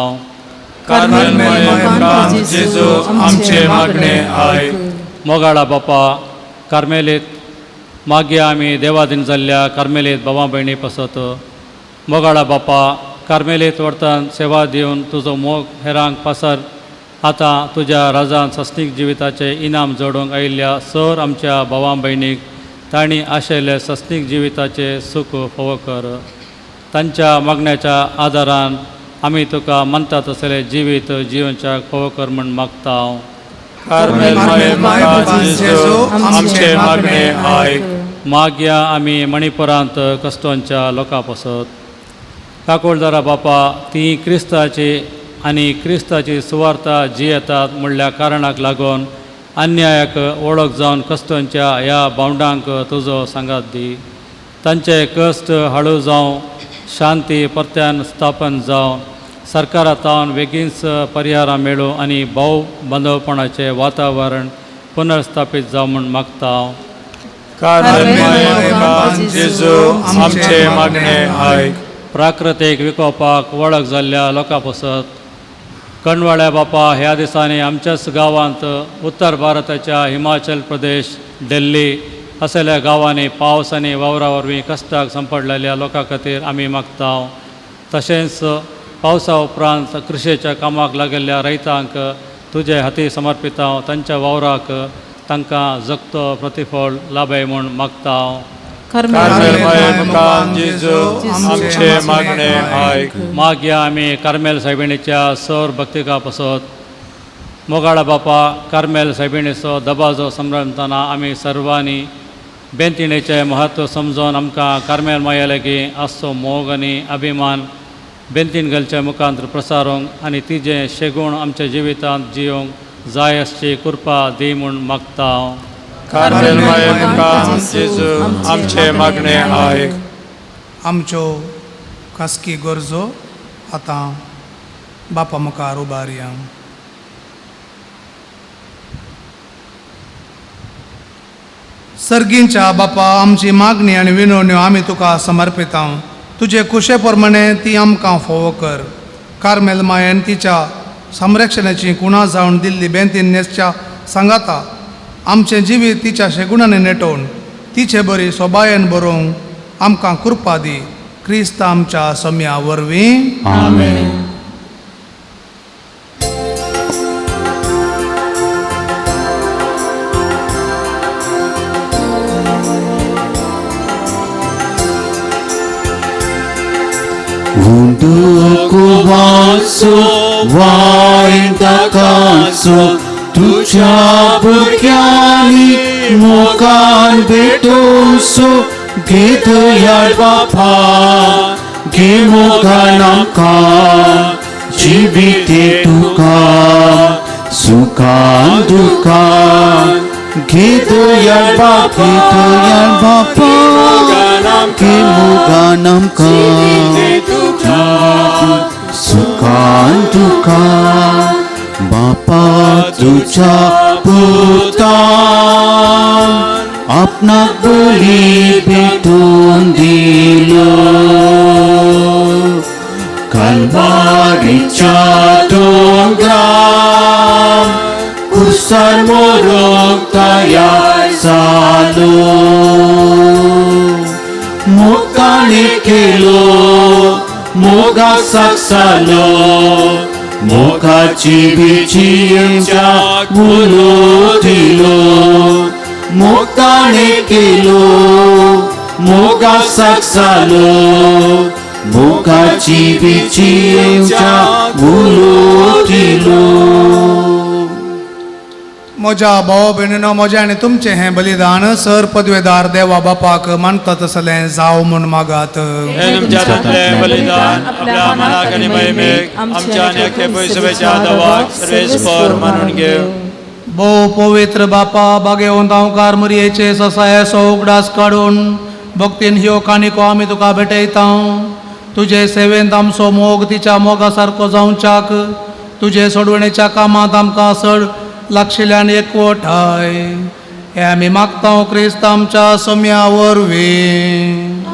S4: कार्मेल माये मुखांत्र जेजू आमचें मागणें आयक.
S8: मोगाळा बापा कार्मेलीत मागीर आमी देवादीन जाल्ल्या कार्मेलीत भावां भयणी पसत मोगाळा बापा कार्मेलीत वर्तान सेवा दिवन तुजो मोग हेरांक पासार आतां तुज्या राजान सस्नीक जिविताचें इनाम जोडूंक आयिल्ल्या सर आमच्या भावां भयणीक तांणी आशिल्ले सस्नीक जिविताचें सूख फावो कर. तांच्या मागण्याच्या आदारान आमी तुका मानता तसलें जिवीत जिवनच्याक फावो कर म्हूण मागता.
S4: कार्मेल माये मुखांत्र जेजू आमचें मागणें आयक.
S8: मागया आमी मणिपुरांत कश्टोंच्या लोकां पसत काकोळदारा बापा ती क्रिस्ताची आनी क्रिस्ताची सुवार्ता जियेतात म्हणल्या कारणाक लागून अन्यायाक वळख जावन कश्टोंच्या ह्या भावंडांक तुजो सांगात दी. तांचे कश्ट हळू जावं, शांती परत्यान स्थापन जावं, सरकारा तावन बेगीनच परिहारां मेळूं आनी भोव बांदवपणाचें वातावरण पुनर्स्थापीत जावं म्हूण मागता.
S4: कार्मेल माये जेजू आमचे मागणे आयक.
S8: प्राकृतीक विकोपाक वळख जाल्ल्या लोकां पासत कणवाळ्या बापा ह्या दिसांनी आमच्याच गांवांत उत्तर भारताच्या हिमाचल प्रदेश, दिल्ली असल्या गांवांनी पावस आनी वावरा वरवीं कश्टाक सांपडलेल्या लोकां खातीर आमी मागता. तशेंच पावसा उपरांत कृशेच्या कामाक लागिल्ल्या रयतांक तुजे हाती समर्पिता, तांच्या वावराक तांकां जगतो प्रतिफळ लाभय म्हूण मागता.
S4: कार्मेल माये मुखार जेजू आमचे मागणे आयक.
S8: मागया आमी कार्मेल सायबिणीच्या सौर भक्तिका पासत. मोगाळा बापा, कार्मेल सायबिणीचो दबाजो समरतना आमी सर्वांनी बेंतिणेचें म्हत्व समजून आमकां कार्मेल माया लागीं आसचो मोग आनी अभिमान बेंतीन घालच्या मुखांत प्रसारूंक आनी तिजें शेगूण आमच्या जिवितांत जियोंक जाय आसची कृपा दी म्हूण मागता.
S4: कार्मेल माये मुखार जेजू आमचे मागणे आयक.
S3: आमच्यो खासगी गरजो आतां बापा मुखार उबारया. सर्गींच्या बापा, आमची मागणी आनी विनवण्यो आमी तुका समर्पिता. तुजे कुशे प्रमाणे ती आमकां फोवो कर. कार्मेल मायेन तिच्या संरक्षणाची कुणा जावन दिल्ली बेंतीन नेसच्या सांगाता आमचें जिवीत तिच्या शेगुणांनी नेटोवन तिचे बरी सोबायेन बरोवंक आमकां कृपा दी. क्रिस्त आमच्या सम्या वरवीं.
S2: आमेन. कुवाचो वायंतकाचो तुझ्या भुरग्यांनी मोगान भेटोसो घेत यार बापा, घे मोगान आमकां जिविते तुका सुखान दुखान घेत यार बापा, यार बापा घे मोगान आमकां सुखान दुखान बापा तुझ्या पुतान आपणाक बली भेटून दिलो कलवारीच्या दोंगरार कुसार मोरोंक तयार जालो. मोगाने केलो मोगा साक्षालो मोगाची बिचीच्या उलो दिलो. मोगाने केलो मोगा साक्षालो मोगाची बिचीच्या उलो दिलो.
S3: म्हज्या भाव भयणीनो, म्हजें आनी तुमचें हें बलिदान सर पदवेदार देवा बापाक मानता तसलें जावं म्हूण मागात.
S4: तुमच्या हातांतलें बलिदान आपल्या मनाक आनी महिमेक आमच्या आनी अख्खे पयसुवेच्या दवाक सर्वेस्पर मानून घेव.
S3: भोव पवित्र बापा, बागेवंत हांवकार मुरयेचे ससायेचो उगडास काडून भक्तीन ह्यो काणिको आमी तुका भेटयता. तुजे सेवेंत आमचो मोग तिच्या मोगा सारको जावच्याक तुजे सोडवणेच्या कामांत आमकां चड लागशिल्ल्यान एकवटाय हे आमी मागता क्रिस्त आमच्या सम्या वरवीं.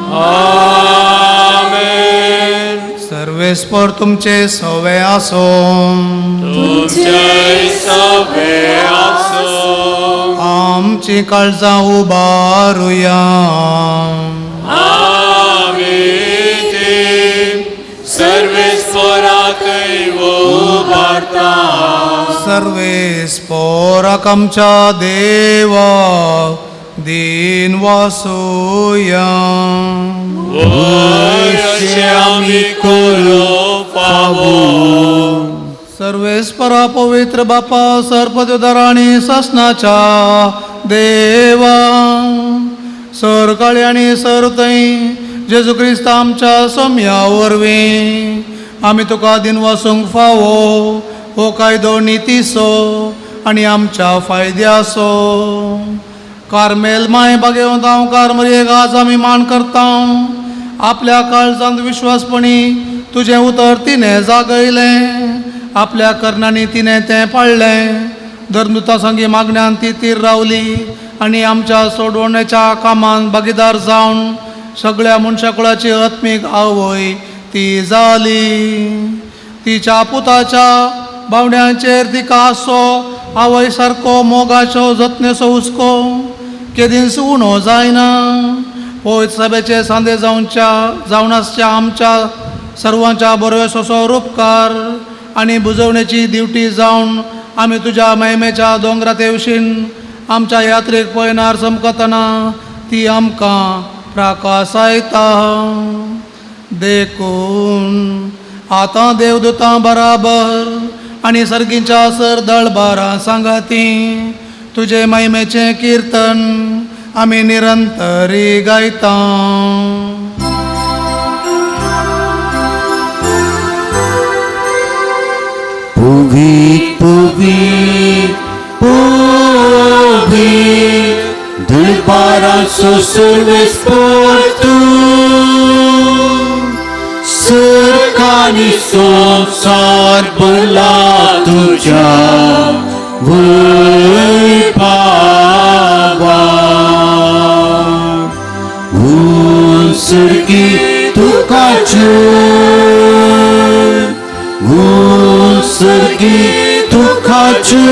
S4: आमेन.
S3: सर्वेस्पर तुमचे सवे आसो.
S4: तुमचे सवे आसो.
S3: आमची काळजां उबारुया.
S4: आमी ती सर्वेस्पराकय उबारता.
S3: सर्वेस्पराक आमच्या देवा दीन वासुया.
S4: अशें आमी करूंक फावो.
S3: सर्वेस्परा पवित्र बापा, सर्पदुदार आनी सासनाच्या देवा, सरकाळी आनी सरतय जेजू क्रिस्त आमच्या सोम्या वरवीं आमी तुका दिन वासूंक फावो हो कायदो नितीचो आनी आमच्या फायद्याचो. कार्मेल माय बागेवंत हांव कारमरियेक आज आमी मान करता. आपल्या काळजांत विश्वासपणी तुजें उतर तिणें जागयलें, आपल्या करणांनी तिणें तें पाळ्ळें. धर्मदुता संगी मागण्यान ती तीर रावली आनी आमच्या सोडवण्याच्या कामांत भागीदार जावन सगळ्या मनशाकुळाची आत्मीक आवय ती जाली. तिच्या पुताच्या बावड्यांचेर तिका आसो आवय सारको मोगाचो जतनेचो हुस्को केदींच उणो जायना. पवित्र सभेचे सांदे जावच्या जावन आसच्या आमच्या सर्वांच्या बरो सोसो रुपकार आनी बुजवणेची दिवटी जावन आमी तुज्या महिमेच्या दोंगरा तेवशीन आमच्या यात्रेक पयनार चमकतना ती आमकां प्राकासायता. देखून आतां देवदूतां बराबर आनी सर्गीच्या सरदळबारां सांगाती तुजे महिमेचें किर्तन आमी निरंतरी गायता.
S2: पुवी पुवी पुवी दरबाराचो सर्वेस्पर तूं, सरकारी संवसार भरला तुज्या वैभावान. उत्सर्गी तुका जय, उत्सर्गी तुका जय,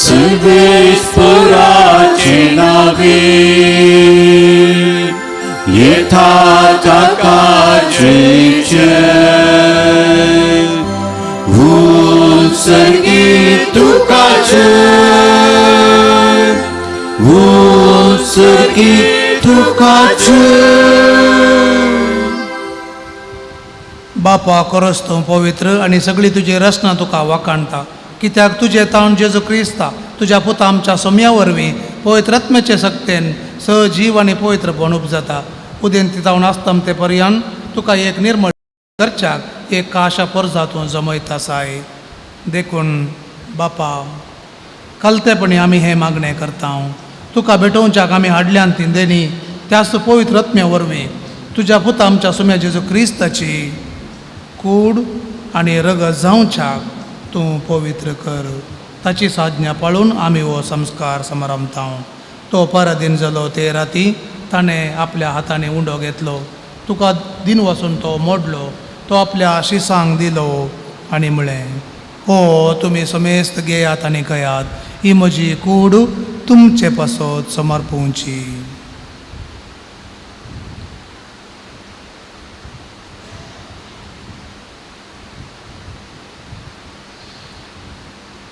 S2: सर्वेस्पराचे नावे येता ताका जय जय. उत्सर्गी तुका जय, उत्सर्गी तुका जय.
S3: बापा खरोच तूं पवित्र आनी सगळी तुजी रचना तुका वाखाणता, कित्याक तुजें तावन जेजू क्रिस्ता तुज्या पुता आमच्या सोम्या वरवीं पवित्र आत्म्याचे सक्तेन सजीव आनी पवित्रपण उपजाता. उदेंती जावन आसतम ते पर्यंत तुका एक निर्मळ करच्याक एक काशा परजा तूं जमयता साय. देखून बापा कलतेपणी आमी हें मागणें करता, तुका भेटोवच्याक आमी हाडल्यान तिंदेनी त्याच पवित्र आत्म्या वरवीं तुज्या पुता आमच्या सोम्या जेजू क्रिस्ताची कूड आनी रगत जावच्याक तूं पवित्र कर. ताची साधना पाळून आमी हो संस्कार समारंभता. तो पराधीन जालो ते राती ताणें आपल्या हातांनी उंडो घेतलो, तुका दिन वचून तो मोडलो, तो आपल्या शिसांक दिलो आनी म्हळें, हो तुमी समेस्त घेयात आनी खयात, ही म्हजी कूड तुमचे पासत समर्पुची.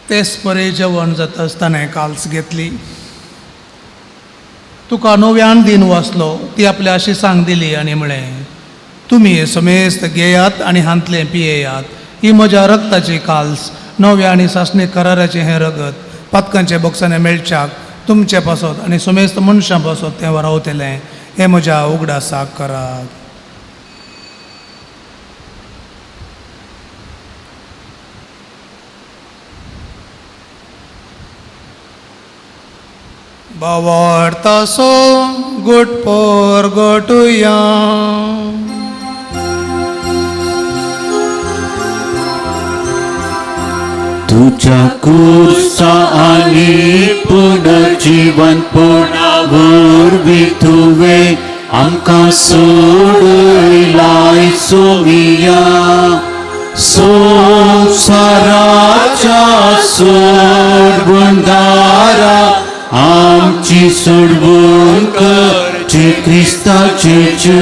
S3: तेच परी जेवण जाता आसतना काल्स घेतली, तुका नव्यान दिन वाचलो, ती आपल्या शिसांक दिली आनी म्हळें, तुमी समेस्त घेयात आनी हांतलें पियेयात, ही म्हज्या रगताची काल्स, नव्या आनी सासणी कराराचें हें रगत पातकांचे बोक्सांनी मेळच्याक तुमचे पासत आनी समेस्त मनशां पासत तें वरावतलें, हें म्हज्या उगडासाक करात. बावार्थासो गुटपोर गोटुया.
S2: तुझ्या कुर्सा आनी पुनर्जीवनपणा वरवीं तुवें आमकां सोडयलाय सोमिया, संवसाराच्या सोडवणदारा आमची सोडवण करचे क्रिस्ताचे जय.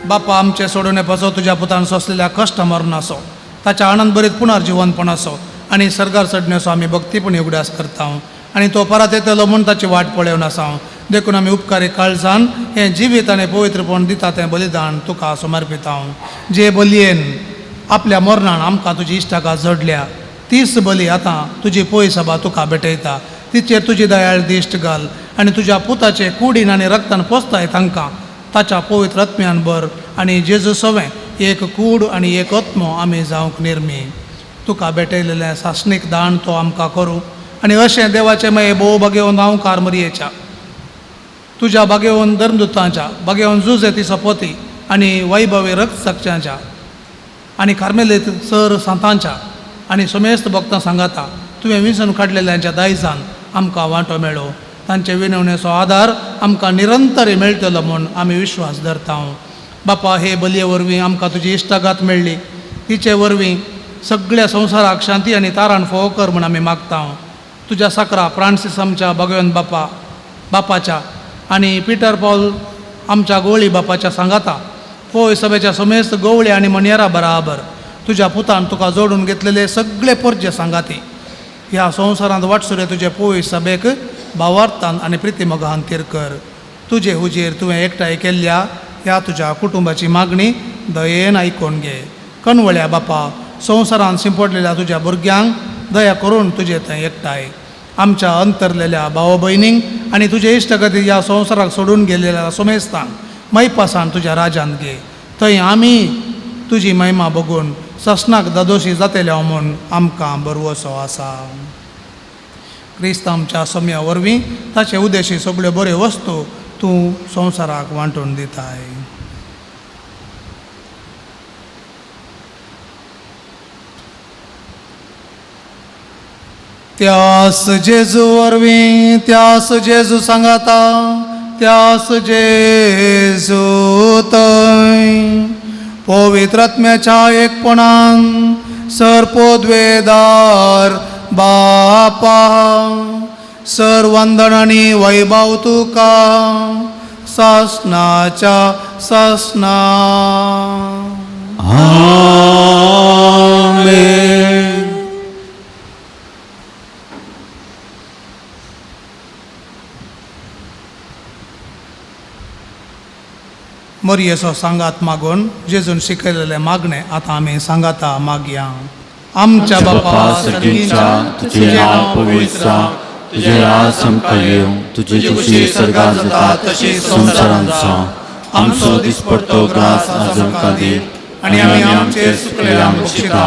S3: बापा आमचे सोडवणे पासो तुज्या पुतान सोंसलेल्या कश्ट मरणाचो ताच्या आनंद भरीत पुनर्जिवनपणाचो आनी सर्गार चडण्याचो आमी भक्तीपणी उगडास करता आनी तो परत येतलो म्हूण ताची वाट पळोवन आसा. देखून आमी उपकारी काळजान हें जिवीत आनी पवित्रपण दिता तें बलिदान तुका समर्पिता. जे बलयेन आपल्या मरणान आमकां तुजी इश्टाका जोडल्या तीच बली आतां तुजी पय सभा तुका भेटयता. तिचेर तुजी दयाळ दिश्ट घाल आनी तुज्या पुताचे कुडीन आनी रक्तान पोसताय तांकां ताच्या पवित्र आत्म्यान भर आनी जेजू सवें एक कूड आनी एक आत्मो आमी जावंक निर्मी. तुका भेटयलेलें सासणीक दान तो आमकां करूं आनी अशें देवाचें मागीर भोव बागेवन हांव कारमरियेच्या तुज्या बागेवन धर्मदुतांच्या बागेवन जुजे ती सपोती आनी वैभवी रक्त साक्षांच्या आनी कार्मेलीत सर सांतांच्या आनी समेस्त भक्तां सांगाता तुवें विंचून काडलेल्यांच्या दायजान आमकां वांटो मेळो. तांचे विनवणेचो आदार आमकां निरंतर मेळटलो म्हूण आमी विश्वास धरता. बापा, हे बलये वरवीं आमकां तुजी इश्टागात मेळ्ळी, तिचे वरवीं सगळ्या संवसाराक शांती आनी ताराण फोव कर म्हूण आमी मागता. तुज्या साकरा फ्रांसीस आमच्या भगवंत बापा बापाच्या आनी पिटर पॉल आमच्या गोवळी बापाच्या सांगाता पोय सभेच्या समेस्त गोवळी आनी मनयेरा बराबर तुज्या पुतान तुका जोडून घेतलेले सगळे पोरजे सांगाती ह्या संवसारांत वाटसुरे तुजे पोय सभेक भावार्थान आनी प्रितीमोगान थीर कर. तुजे हुजीर तुवें एकठांय केल्ल्या ह्या तुज्या कुटुंबाची मागणी दयेन आयकून घे. कणवळ्या बापा, संवसारांत शिंपडलेल्या तुज्या भुरग्यांक दया करून तुजे थंय एकठांय आमच्या अंतरलेल्या भाव भयणींक आनी तुजे इश्टगती ह्या संवसाराक सोडून गेलेल्या समेस्तांक मैपासान तुज्या राजान घे. थंय आमी तुजी महिमा बघून ससनाक दादोशी जातले म्हूण आमकां बरवसो आसा. क्रिस्त आमच्या सम्या वरवीं ताचे उद्देशी सगळ्यो बऱ्यो वस्तू तूं संवसाराक वांटून दिताय. त्यास जेजू वरवीं, त्यास जेजू सांगाता, त्यास जेजू थंय पवित्र आत्म्याच्या एकपणान सर पोदवेदार बापा सर वंदन आनी वैभव तुका सासनाच्या सासना.
S2: आमेन.
S3: मोरयेचो सांगात मागून जेजून शिकयलेलें मागणें आतां आमी सांगाता मागया. आमच्या बापा
S2: सर्गींच्या, तुजें नांव पवित्र जावं, तुजें राज आमकां येवं, तुजी खुशी सर्गांत जाता तशी संवसारांत जावं. आमचो दिसपडतो ग्रास आज आमकां दी आनी आमी आमचे चुकलेल्यांक बक्षिता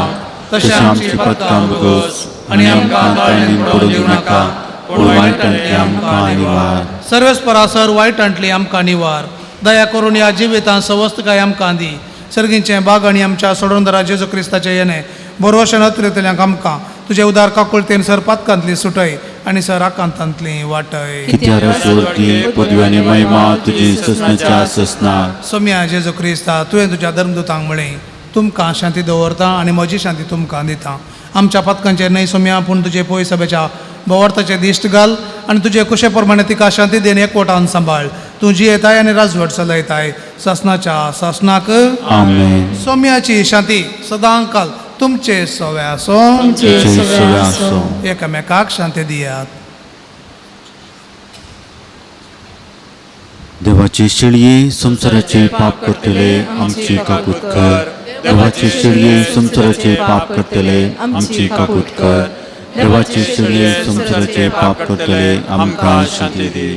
S2: तशें आमची पथकां भोगोस आनी आमकां ताळणीन पडूं दिवं नाका, पूण वायटांतली आमकां निवार.
S3: सर्वेस्परा सर वायटांतली आमकां निवार. दया करून ह्या जिवितांत सवस्तकाय आमकां दी. सर्गींचें बाग आनी आमच्या सोडोंदरा जेजू क्रिस्ताचें येणें बरोवशें नतरेतल्यांक आमकां तुजे उदार काकुळतेन सर पातकांतली सुटय आनी सर आकांतांतली वाटय.
S2: कित्याक पदवी आनी महिमा तुजी ससनाच्या ससनाक.
S3: सोम्या जेजू क्रिस्ता, तुवें तुज्या धर्मदुतांक म्हळें तुमकां शांती दवरता आनी म्हजी शांती तुमकां दिता. आमच्या पातकांचेर न्हय सोम्या, पूण तुजे पय सभेच्या भोवार्थाचें दिश्ट घाल आनी तुजे कुशे प्रमाणे तिका शांती then एकवटान सांबाळ. तूं जियेताय आनी राजवट चलयताय सासनाच्या सासनाक.
S2: आमेन.
S3: सोम्याची शांती सदांकाल तुमचे सव्या आसो. एकामेकाक शांती दियात.
S2: देवाची शेळये संवसाराचे पाप करतले आमची काकूत कर. देवाची शेळये संवसाराचे पाप करतले आमची काकूत कर. देवाची शेळये संवसाराचे पाप करतले आमकां शांती दी.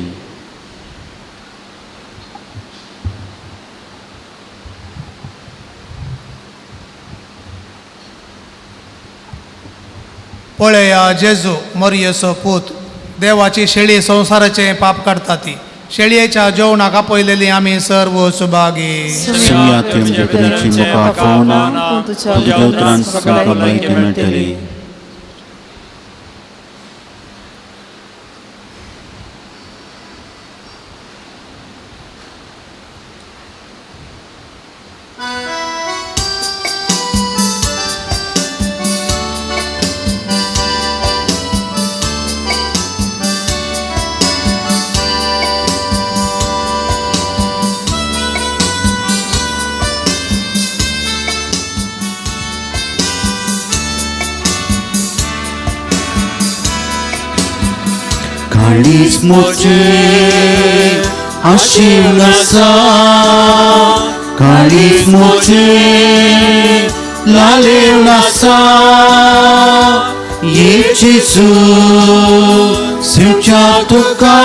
S3: पळया जेजू मोरयेचो पूत, देवाची शेळी संवसाराचें पाप काडटा ती. शेळयेच्या जेवणाक आपयलेली आमी सर्व सुभागी.
S2: मेळटली. काळीज म्हजें आशिल्लें आसा, काळीज म्हजें लालेवन आसा. ये जेजू सिंवच्या तुका,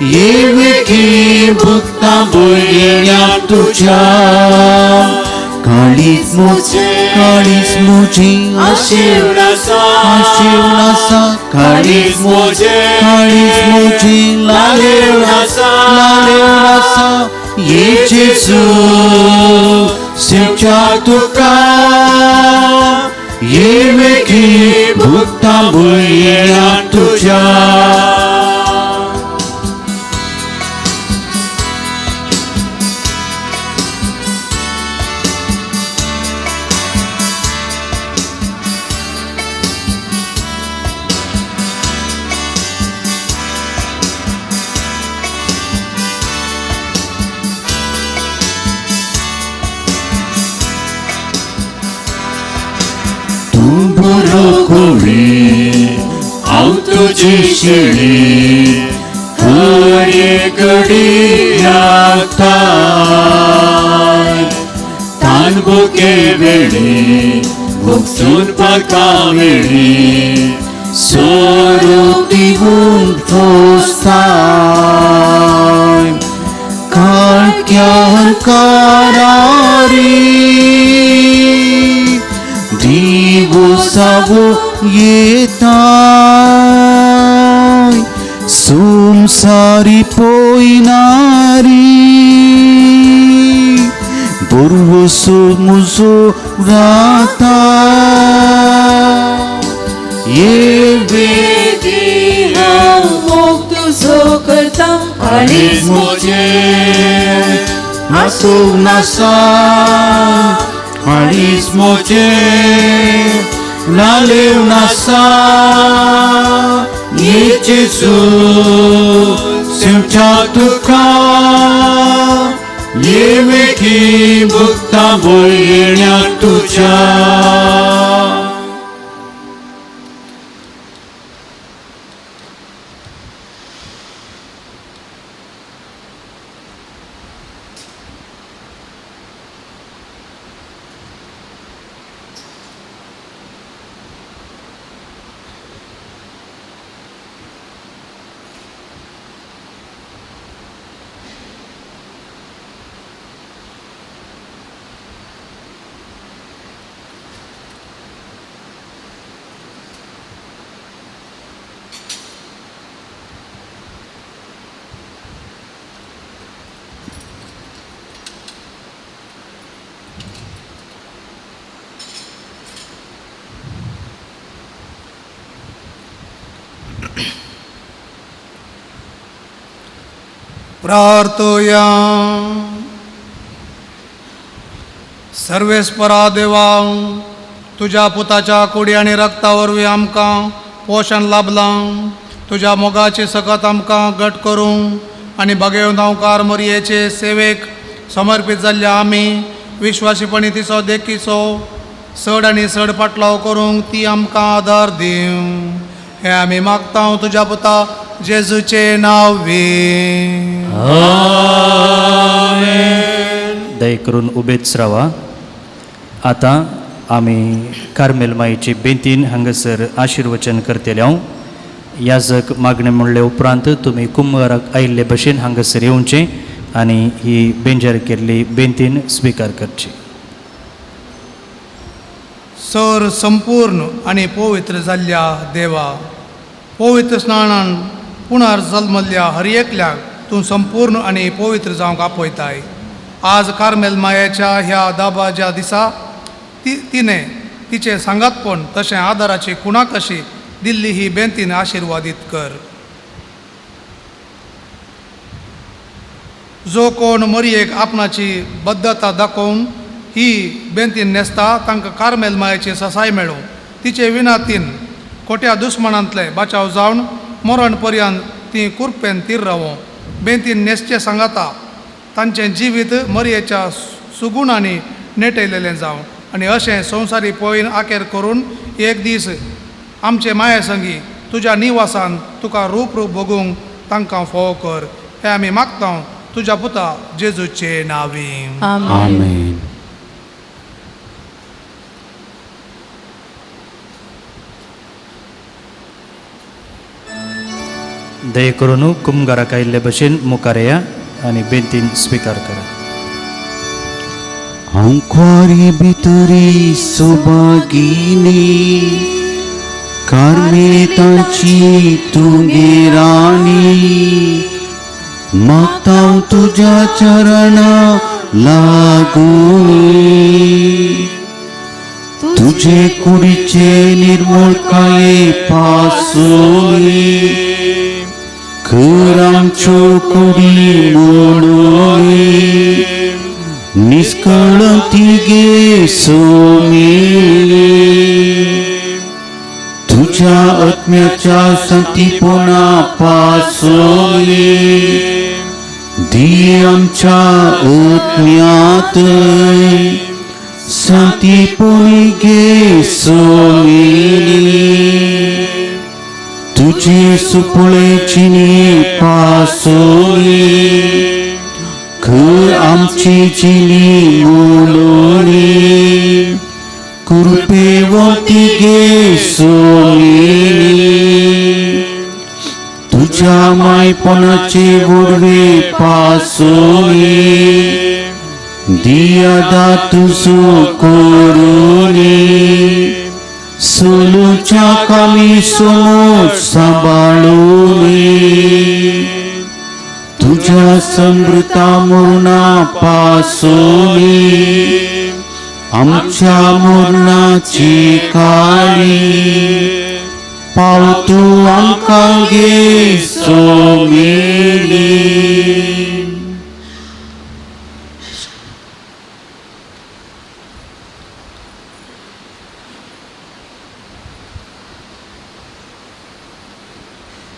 S2: ये वेगीं भुगतां भुरग्यां तुज्या. काळीज म्हजें काळीज म्हजें आशेवन आसा आशेवन आसा काळीज म्हजें काळीज म्हजें लालेवन आसा लालेवन आसा ये जेजू सेवच्या तुका ये वेगी भुगता भुरग्या तुज्या. हांव तुजी शेळी हर घडी राखताय तान भुके वेळी भुकसून पाका वेळी सोरो दिवन पोसताय काळक्यार कारारी दिवसावो येताय संसारी पोयनारी बुरवसो मुजो राता ये
S6: वेदी हांव मोग तुजो करता काळीज
S2: म्हजें आसूं नासा काळीज म्हजें लालेवन आसा ये जेजू सेवच्या तुका ये वेगी भुगता भुरग्या तुज्या.
S3: प्रार्थया सर्वेस्परा देवा तुज्या पुताच्या कुडी आनी रक्ता वरवीं आमकां पोशण लाभलां तुज्या मोगाची सकत आमकां घट करूं आनी बागेवन गांवकार मरयेचे सेवेक समर्पीत जाल्ल्या आमी विश्वासीपणी तिचो देखीचो चड आनी चड पाटलाव करूंक ती आमकां आदार दिवं हें आमी मागता तुज्या पुता जेजूचे नांव वी.
S9: दया करून उबेच रावा. आतां आमी कार्मेल माईचे बेंतीन हांगासर आशिर्वचन करतले. हांव याजक मागणें म्हणले उपरांत तुमी कुंभाराक आयिल्ले भशेन हांगासर येवचें आनी ही बेंजार केल्ली बेंतीन स्विकार करची.
S3: सर संपूर्ण आनी पवित्र जाल्ल्या देवा पवित्र स्नानान पुनर्जल्मल्ल्या हर एकल्याक तूं संपूर्ण आनी पवित्र जावंक आपयताय. आज कार्मेल मायाच्या ह्या दाबाच्या दिसा तिणें तिचें सांगातपण तशें आदाराची खुणा कशी दिल्ली ही बेंतीन आशिर्वादीत कर. जो कोण मरयेक आपणाची बद्धता दाखोवन ही बेंतीन न्हेसता तांकां कार्मेल मायाची ससाय मेळूं. तिचे विनातीन खोट्या दुस्मनांतले बाचाव जावन मरण पर्यंत ती कुरपेन तीर रावो. बेंतीन न्हेसचें सांगाता तांचें जिवीत मरयेच्या सुगुणांनी नेटयलेलें जावं आनी अशें संवसारी पळोवन आकेर करून एक दीस आमचे माये संगी तुज्या निवासान तुका रूप रूप भोगूंक तांकां फोव कर. हें आमी मागता तुज्या पुता जेजूचे नांवी.
S2: आमेन.
S9: दया करून कुमगाराक आयिल्ले भशेन मुखार येया आनी बेंतीन स्विकार करा.
S2: हांव भितरी सुभागिनी कार्मेलितांची तुगे राणी मागता तुज्या चरणा लागूनी तुझे कुडीचे निर्मळकाये पासूनी कर आमच्यो कुडी म्हणूनी निष्कळती गे सोमिली तुझ्या आत्म्याच्या संतीपणा पासूनी दी आमच्या आत्म्यात संतीपणी गे सोमिली तुझे सुपुळे जिणी पासूनी कर आमची जिणी म्हणूनी कृपेवंती गे सोमिनी तुझ्या मायपणाचे गोडवे पासूनी दिया तुझो करुणी सोलूच्या कामी समोर सांबाळूनी तुझ्या समृता मरणा पासूनी आमच्या मरणाची काळी पाव तूं आमकां गे सोमिनी.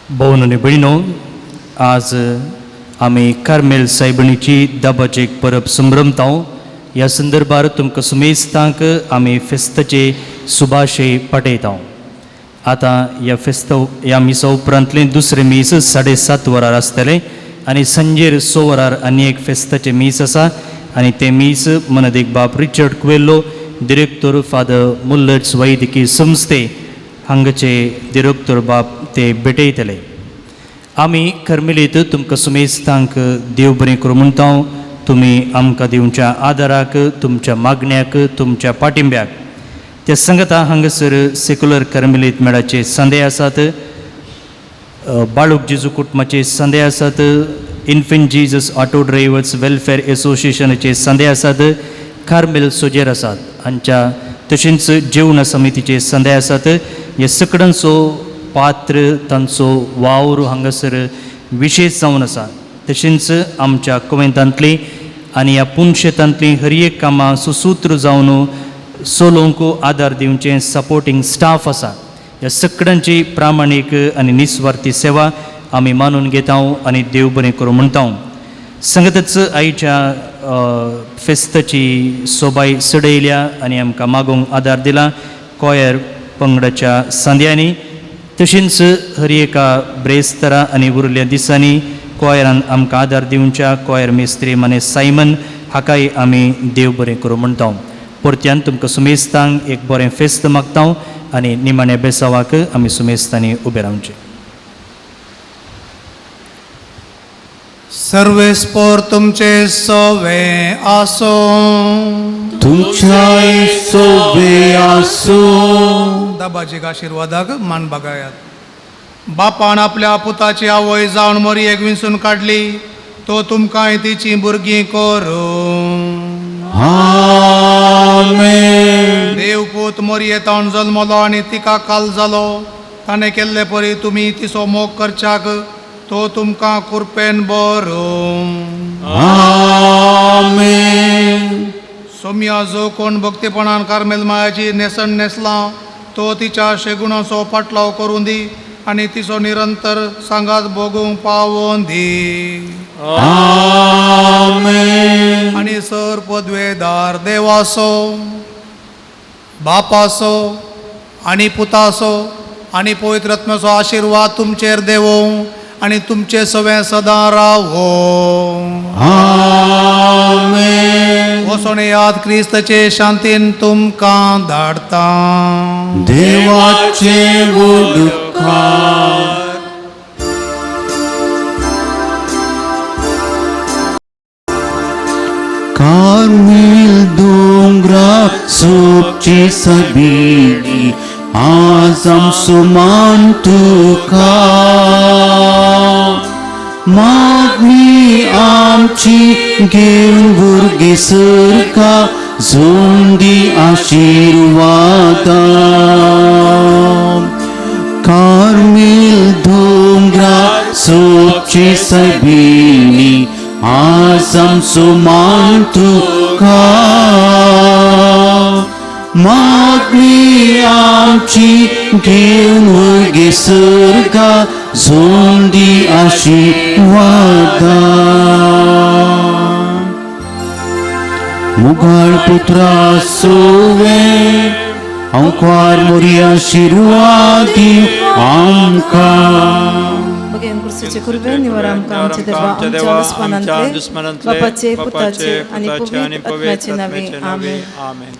S9: भोवन आनी भयणो, आज आमी कार्मेल सायबणीची दाबाची एक परब संभ्रमता. ह्या संदर्भार तुमकां सुमेस्तांक आमी फेस्ताचे सुभाशे पाठयता. आतां ह्या फेस्त ह्या मिसा उपरांतलें दुसरें मीस 7:30 वरार आसतलें आनी सांजेर 6 वरार आनी एक फेस्ताचें मीस आसा आनी तें मीस मनदीक बाप रिचर्ड कुवेल्लो, दिरेक्तोर फादर मुल्लर्स वैद्यकीय संस्थे हांगाचे दिरेक्तोर बाप ते भेटयतले. आमी कर्मेलीत तुमकां सुमेस्तांक देव बरें करूं म्हणटा. तुमी आमकां दिवच्या आदाराक, तुमच्या मागण्याक, तुमच्या पाठिंब्याक. त्या संगता हांगासर सेक्युलर कर्मेलीत मेळाचे संदे आसात, बाळूक जेजू कुटुंबाचे संदे आसात, infant Jesus auto drivers welfare एसोसिएशनाचे संदे आसात, कार्मेल सोजेर आसात हांच्या, तशेंच जेवण समितीचे संदे आसात. हे सगळ्यांचो पात्र, तांचो वावर हांगासर विशेश जावन आसा. तशेंच आमच्या कोवेंतांतली आनी ह्या पुनशेतांतली हर एक कामां सुसूत्र जावन चलोवंक आदार दिवचें सपोर्टींग स्टाफ आसा. ह्या सगळ्यांची प्रामाणीक आनी निस्वार्थी सेवा आमी मानून घेता आनी देव बरें करूं म्हणटा. संगतच आयच्या फेस्ताची सोबाय चडयल्या आनी आमकां मागूंक आदार दिला कॉयर पंगडाच्या सांद्यांनी. तशेंच हर एका ब्रेस्तरा आनी उरल्या दिसांनी कॉयरान आमकां आदार दिवच्या कॉयर मिस्त्री माने सायमन हाकाय आमी देव बरें करूं म्हणटा. परत्यान तुमकां सुमेस्तांक एक बरें फेस्त मागता आनी निमाण्या बेसावाक आमी सुमेस्तांनी उबें रावचें.
S3: सर्वेस्पोर तुमचे सोवे आसो,
S2: तुमच्याय सोवे आसो.
S3: दाबाजीक आशिर्वादाक मान बागायात. बापान आपल्या पुताची आवय जावन मोरयेक विंचून काडली, तो तुमकांय तिची भुरगीं करूं.
S2: आमेन.
S3: देव पूत मोरये तावन जल्मलो आनी तिका काल जालो. ताणें केल्ले परी तुमी तिचो मोग करच्याक तो तुमकां कुरपेन बरों.
S2: आमेन.
S3: सोम्या जो कोण भक्तीपणान कार्मेल मायाची न्हेसण न्हेसलां तो तिच्या शेगुणाचो पाटलाव करूं दी आनी तिचो निरंतर सांगात भोगूंक पावोन दी.
S2: आमेन.
S3: आनी सर पदवेदार देवासो, बापासो आनी पुतासो आनी पवित्र आत्म्याचो आशिर्वाद तुमचेर देवो आनी तुमचे सवें सदां रावो.
S2: आमेन.
S3: वचोन याद क्रिस्ताचे शांतीन तुमकां धाडता.
S2: देवाचे उपकार. कार्मेल दोंगरा सोपची सबीनी आज आमचो मान तुका मागणी आमची घेवन भुरगीं सरका जोंदी आशिर्वादा कार्मेल दोंगरा सोपची सबीनी आज आमचो मान तुका मागणी आमची घेवन भुरगीं सरका जोंदी आशिर्वादा मुगाळ पुत्रा सोवे अंकवार मोरी आशिर्वादी आमकां
S6: बघेन कुर्सीचे कुर्बे निवर आमकां आमच्या देवा आमच्या दुस्मनांतले बापाचे पुताचे आनी पवित्र आत्म्याचे नावे आमेन.
S4: आमेन.